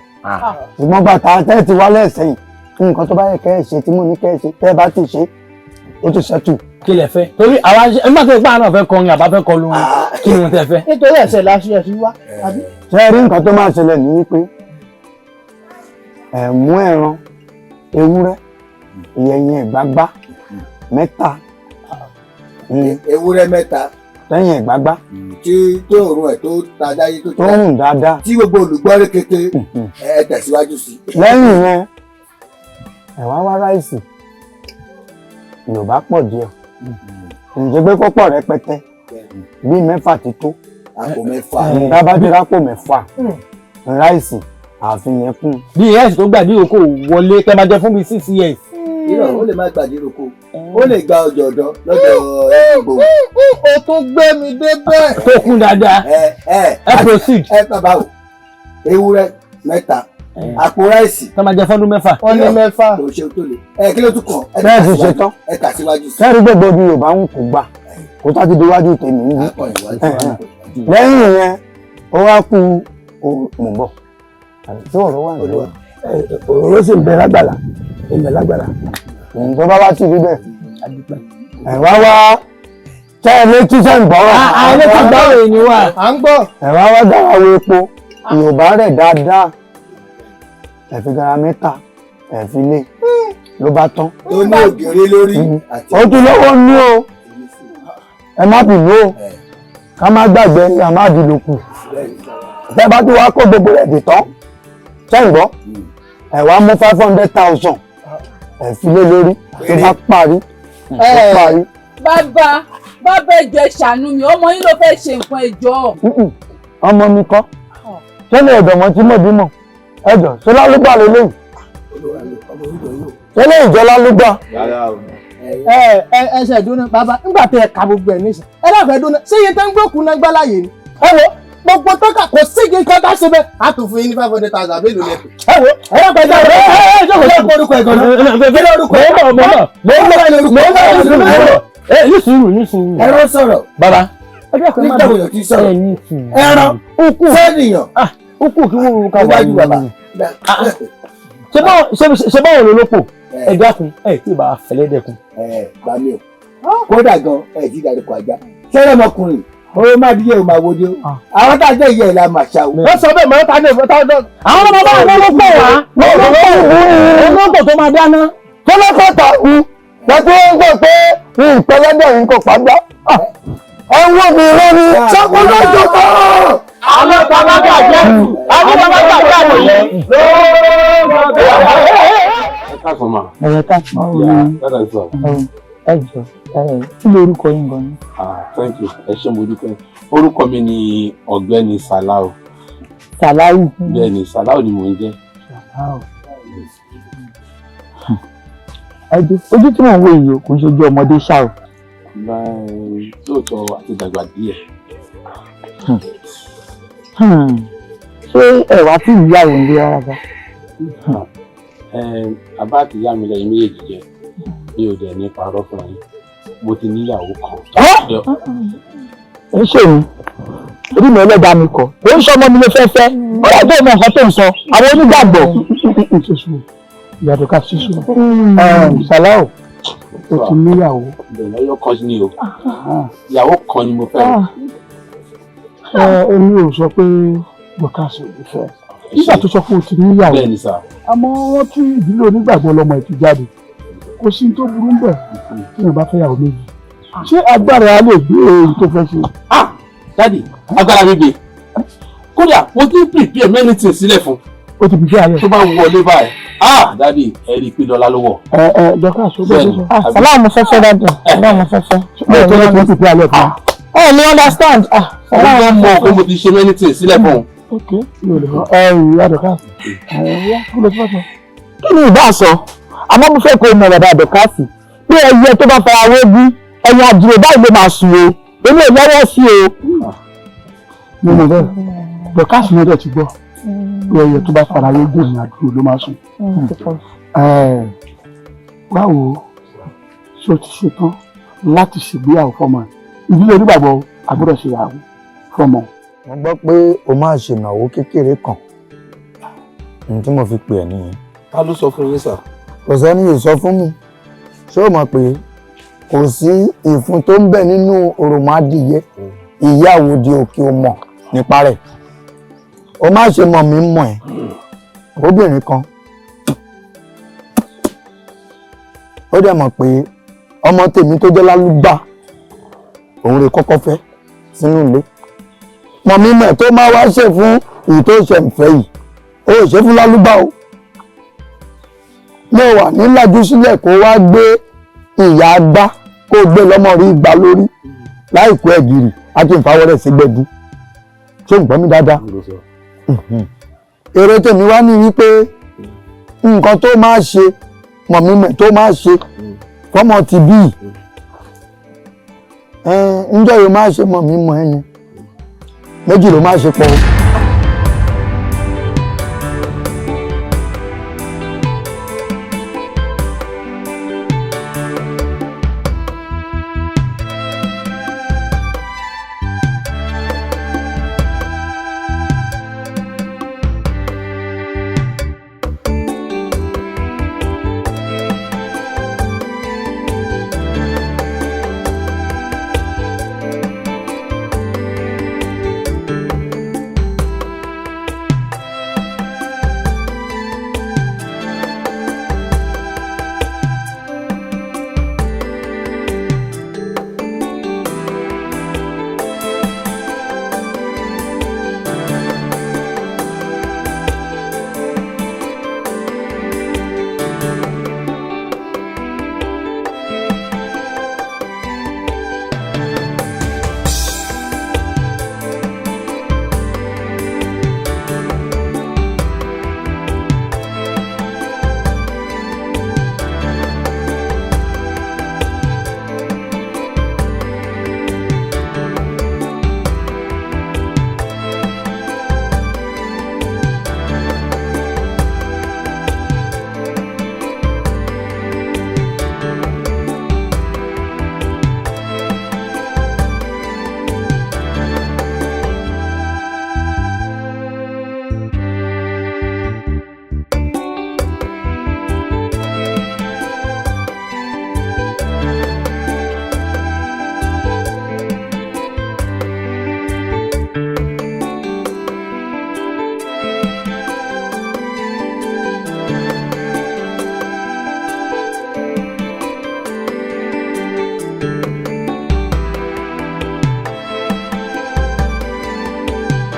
Ṣùgbọ́n bàtà tẹ́ ti wálẹ̀ sẹ́yìn, nǹkan tó bá yẹ kẹ́ ẹ ṣe tí mo ní kẹ́ ẹ ṣe, tẹ́ ẹ bá ti ṣe, ó ti ṣẹ́tù. Kí lẹ fẹ́? Torí àwa ẹ má tó gbà náà fẹ́ kọrin àbá fẹ́ kọlu wọn. Kí ni wọ́n tẹ fẹ́? Nítorí ẹ̀sẹ̀ la ṣe ẹ̀sìn wá. Àbí? Ṣé ẹ rí nǹkan tó máa ṣẹlẹ̀ ní wípé ẹ mú ẹran ewúrẹ́ ìyẹ̀yìn ẹ̀gbágbá 3. Ewúrẹ́ 3. Lẹ́yìn ẹ̀gbágbá. Tí tó òórùn ẹ̀ tó ta dáyé tó Tó rùn dáadáa. Tí gbogbo olùgbọ́ rí kété, ẹ tẹ̀síwájú sí i. Lẹ́yìn yẹn, ẹ wá wá ráìsì. Yorùbá pọ̀ díẹ̀. Ǹjẹ́ pé kó pọ̀ rẹpẹtẹ bíi 6 ti tó. Àpò 6. Tá a bá ti rápò 6 ráìsì àfihàn kún. Bí ìrẹsì tó gbàdí òkò wọlé tẹ́ máa jẹ fún bíi 6 years. Irọ́, ó lè má gbàdí roko, ó lè gba ọjọ́ ọ̀dọ́ lọ́dọ̀ ẹ̀gbọ́n. O tún gbé mi débẹ̀. Tó kún dáadáa. Ẹ Ẹ proceed. Ẹ bàbá o, ewúrẹ́ 3, àpò ráìsì. Tọ́ máa jẹ fọ́dún 6. Wọ́n ní 6. Kò ṣe tó le. Ẹ kí ló tún kàn? Ẹ Bẹ́ẹ̀ sì tẹ̀síwájú. ṣe tán. Ẹ kà síwájú sí. Sẹ́ẹ̀rí gbogbo bí Yorùbá ń kó gbà kó tá ti di iwájú tèmi ń bí. Lẹ́yìn yẹn, ó wá kú mò ń bọ̀. Tí ọ̀rọ̀ wà nílẹ̀. Òróró sì ń bẹ lágbàlá. Ń bẹ lágbàlá. Ǹjẹ́ bá wá sí ibi bẹ́ẹ̀? Ẹ wá wá tẹ́ ẹ létí sẹ́ ń gbọ́rọ̀. À létí gbọ́rọ̀ èyí wà. À ń gbọ́. Ẹ wá wá garawo epo Yorùbá rẹ̀ dáadáa. Ẹ fi gara 3, ẹ fi lé ló bá tán. Tó ní ògiri lórí. Ó tún lọ́wọ́ ní o. Ẹ má bínú o. Ká má gbàgbé ní a má di lòkù. Tẹ́ bá tún wá kó gbogbo rẹ̀ dì tán. Ṣé ń gbọ́? Ẹ wá mú 500,000. Ẹ fi lé lórí tó bá parí. Tó parí. Bàbá, bàbá, ẹ jọ̀ọ́, ẹ ṣàánú mi, ọmọ yín ló fẹ́ ṣe nǹkan, ẹ jọ̀ọ́. Ọmọ mi kọ́. Ṣé lè dọ̀mọ́ tí mo bímọ? Ẹ jọ̀ọ́, ṣé lálùgbà lélẹ́yìn? Ṣé lè jọ lálùgbà? Ẹ ẹ ẹ ṣe ìdúná bàbá, nígbà tẹ ẹ ka gbogbo ẹ níṣẹ, ẹ láfẹẹ dúná ṣé iye tó ń gbókun náà gbá láàyè ni. Ẹ wo gbogbo tó kà kò sí igi kan tá a ṣe bẹ́ẹ̀, a tún fún yín ní 500,000 àbí èlò lẹ́kọ̀ọ́. Ẹ wo ẹ láfẹẹ dúná ẹ ẹ ṣe kò orúkọ ẹ gan-an. Kí ló orúkọ ẹ? Mo ń bọ̀, mo ń bọ̀, mo ń bọ̀. Ẹ ní sùúrù, ní sùúrù. Ẹran sọ̀rọ̀. Bàbá. Nígbà wo yóò ti sọ̀rọ̀? Ẹran sẹ́niyàn. Ó kù kí wọ́n ká wà Níwájú bàbá. Ṣé báwo ló lópo? Ẹ dákun, ẹ tí ì bá fẹlẹ́ dẹkun. Ẹ gbà mí o. Kódà gan, ẹ ti dàrúkọ ajá. Sẹ́rẹ̀ ọmọkùnrin, ó má díye ò máa wo ni o. Àwọn tá a jẹ́ ìyá ẹ̀ la mà ṣá o. Wọ́n sọ bẹ́ẹ̀ mọ́ ta ní ìfẹ́ táwọn. Àwọn ọmọ bàbá mi ló pọ̀ wá. Olóńgbò tó máa dáná. Tó lọ́kọ̀ tà ń lọ́tí ó ń gbọ́ pé ìpẹlẹ́dẹ̀ yìí kò pàgbá. Ẹ ń wò mí lórí ṣàkóso kan. Àwọn bàbá gbàgbé, àwọn bàbá gbàgbé àná yìí. Ẹ káàsán ma. Ẹ̀rọ káàsán. Yeah, that is all. Ẹ jọ, kí lorúkọ yín gan-an? Ah, thank you. Ẹ ṣé, mo dúpẹ́. Orúkọ mi ni Ọ̀gbẹ́ni Salau. Sàláwù. Bẹ́ẹ̀ni, Salau ni mò ń jẹ́. Sàláwù. Ẹ Ojú tí mò ń wò yìí o, kò ń ṣojú ọmọdé ṣá o. Lóòótọ́ àti dàgbà díẹ̀. Ṣé ẹ wá tí ìyàwó ń lé rárá bá? Bàbá àti ìyá mi lẹ́yìn méjèèjì jẹ́, mi ò dẹ̀ ní parọ́ fún yín, mo ti níyàwó kan. Ń ṣe mi orí mi ẹlẹ́dàá mi kọ̀, ó ń sọmọ mi ló fẹ́ fẹ́, ó yẹ kó mọ nǹkan tó ń sọ, àwọn onígbàgbọ́. Ìyàtọ̀ ká ṣíṣú. Sàláù, o ti níyàwó. Bẹ̀rẹ̀ ọyọ́ kan ni o, ìyàwó kan ni mo fẹ́. Èmi ò sọ pé Dorcas ò ní fẹ́. Nígbà tó sọ pé o ti níyàwó. Bẹ́ẹ̀ni sà. Àmọ́ wọ́n tún ìdílé onígbàgbọ́ lọmọ ẹ̀ ti jáde. Kò sí tó burú ń bẹ̀ tí wọ́n bá fẹ́ yàwó méjì. Ṣé agbára á lè gbé èyí tó fẹ́ ṣe? Dádì, agbára mi gbé. Kódà mo ti ń prepare many things sílẹ̀ fún. O ti prepare rẹ̀. Tó bá wọlé báyìí. Dádì, ẹ rí i pé dọ́là ló wọ̀. Ẹ Dorcas, ó bẹ́ẹ̀ sọ. Sàlámù mo fẹ́ fẹ́ dádì, Sàlámù mo fẹ́ fẹ́. Bẹ́ẹ̀ tó lè fi prepare rẹ̀ fún. Ẹ ní understand. Sàlámù mo mọ̀ pé mo ti ṣe many things sílẹ̀ fún. Ok, mi ò lè fọ. Ẹ ìyá Dorcas, ẹ wá kí ló ti fẹ́ sọ? Kí ni ìbá sọ? Àmọ́ mo fẹ́ kó mọ̀ bàbá Dorcas pé ẹyẹ tó bá fara wé bí ẹyin àdúró báyìí ló máa sùn o, èmi ò lọ́wọ́ sí o. Mo mọ̀ bẹ́ẹ̀, Dorcas náà dẹ̀ ti gbọ́ pé ẹyẹ tó bá fara wé gùn ní àdúró ló máa sùn. Báwo ṣé o ti ṣetán láti ṣègbéyàwó fọmọ ẹ? Ìdílé onígbàgbọ́ a gbọ́dọ̀ ṣèyàwó fọmọ. Mo gbọ́ pé o máa ṣènáwó kékeré kan, ohun tí mo fi pè ẹ́ nìyẹn. Ta ló sọ fún yín sà? Kò sẹ́ni yìí sọ fún mi. Ṣé o mọ̀ pé kò sí ìfun tó ń bẹ nínú òròmọdìyẹ ìyàwó di òkè o mọ̀ nípa rẹ̀? O má ṣe mọ̀ mí mọ̀ ẹ́, obìnrin kan. Ó dẹ̀ mọ̀ pé ọmọ tèmi tó jẹ́ lálùgbà òun rè kọ́kọ́ fẹ́ sínú ilé. Mọ̀ mí mọ̀ tó máa wá ṣe fún èyí tó ṣe ń fẹ́ yìí, ó ṣe fún lálùgbà o. Mo wà nílájú sílẹ̀ kó wá gbé ìyá agbá kó gbé lọ́mọ rí igba lórí láìkú ẹ̀gìrì àti ìfawọ́rẹ́ sí gbẹ̀dú. Ṣé ń gbọ́ mi dáadáa? Èrò tèmi wá ní wípé nǹkan tó máa ṣe mọ̀mímẹ̀ tó máa ṣe fọ́mọ ti bí ǹjọ́ yóò máa ṣe mọ̀mímọ̀ ẹ̀yẹn méjì ló máa ṣe pọ̀.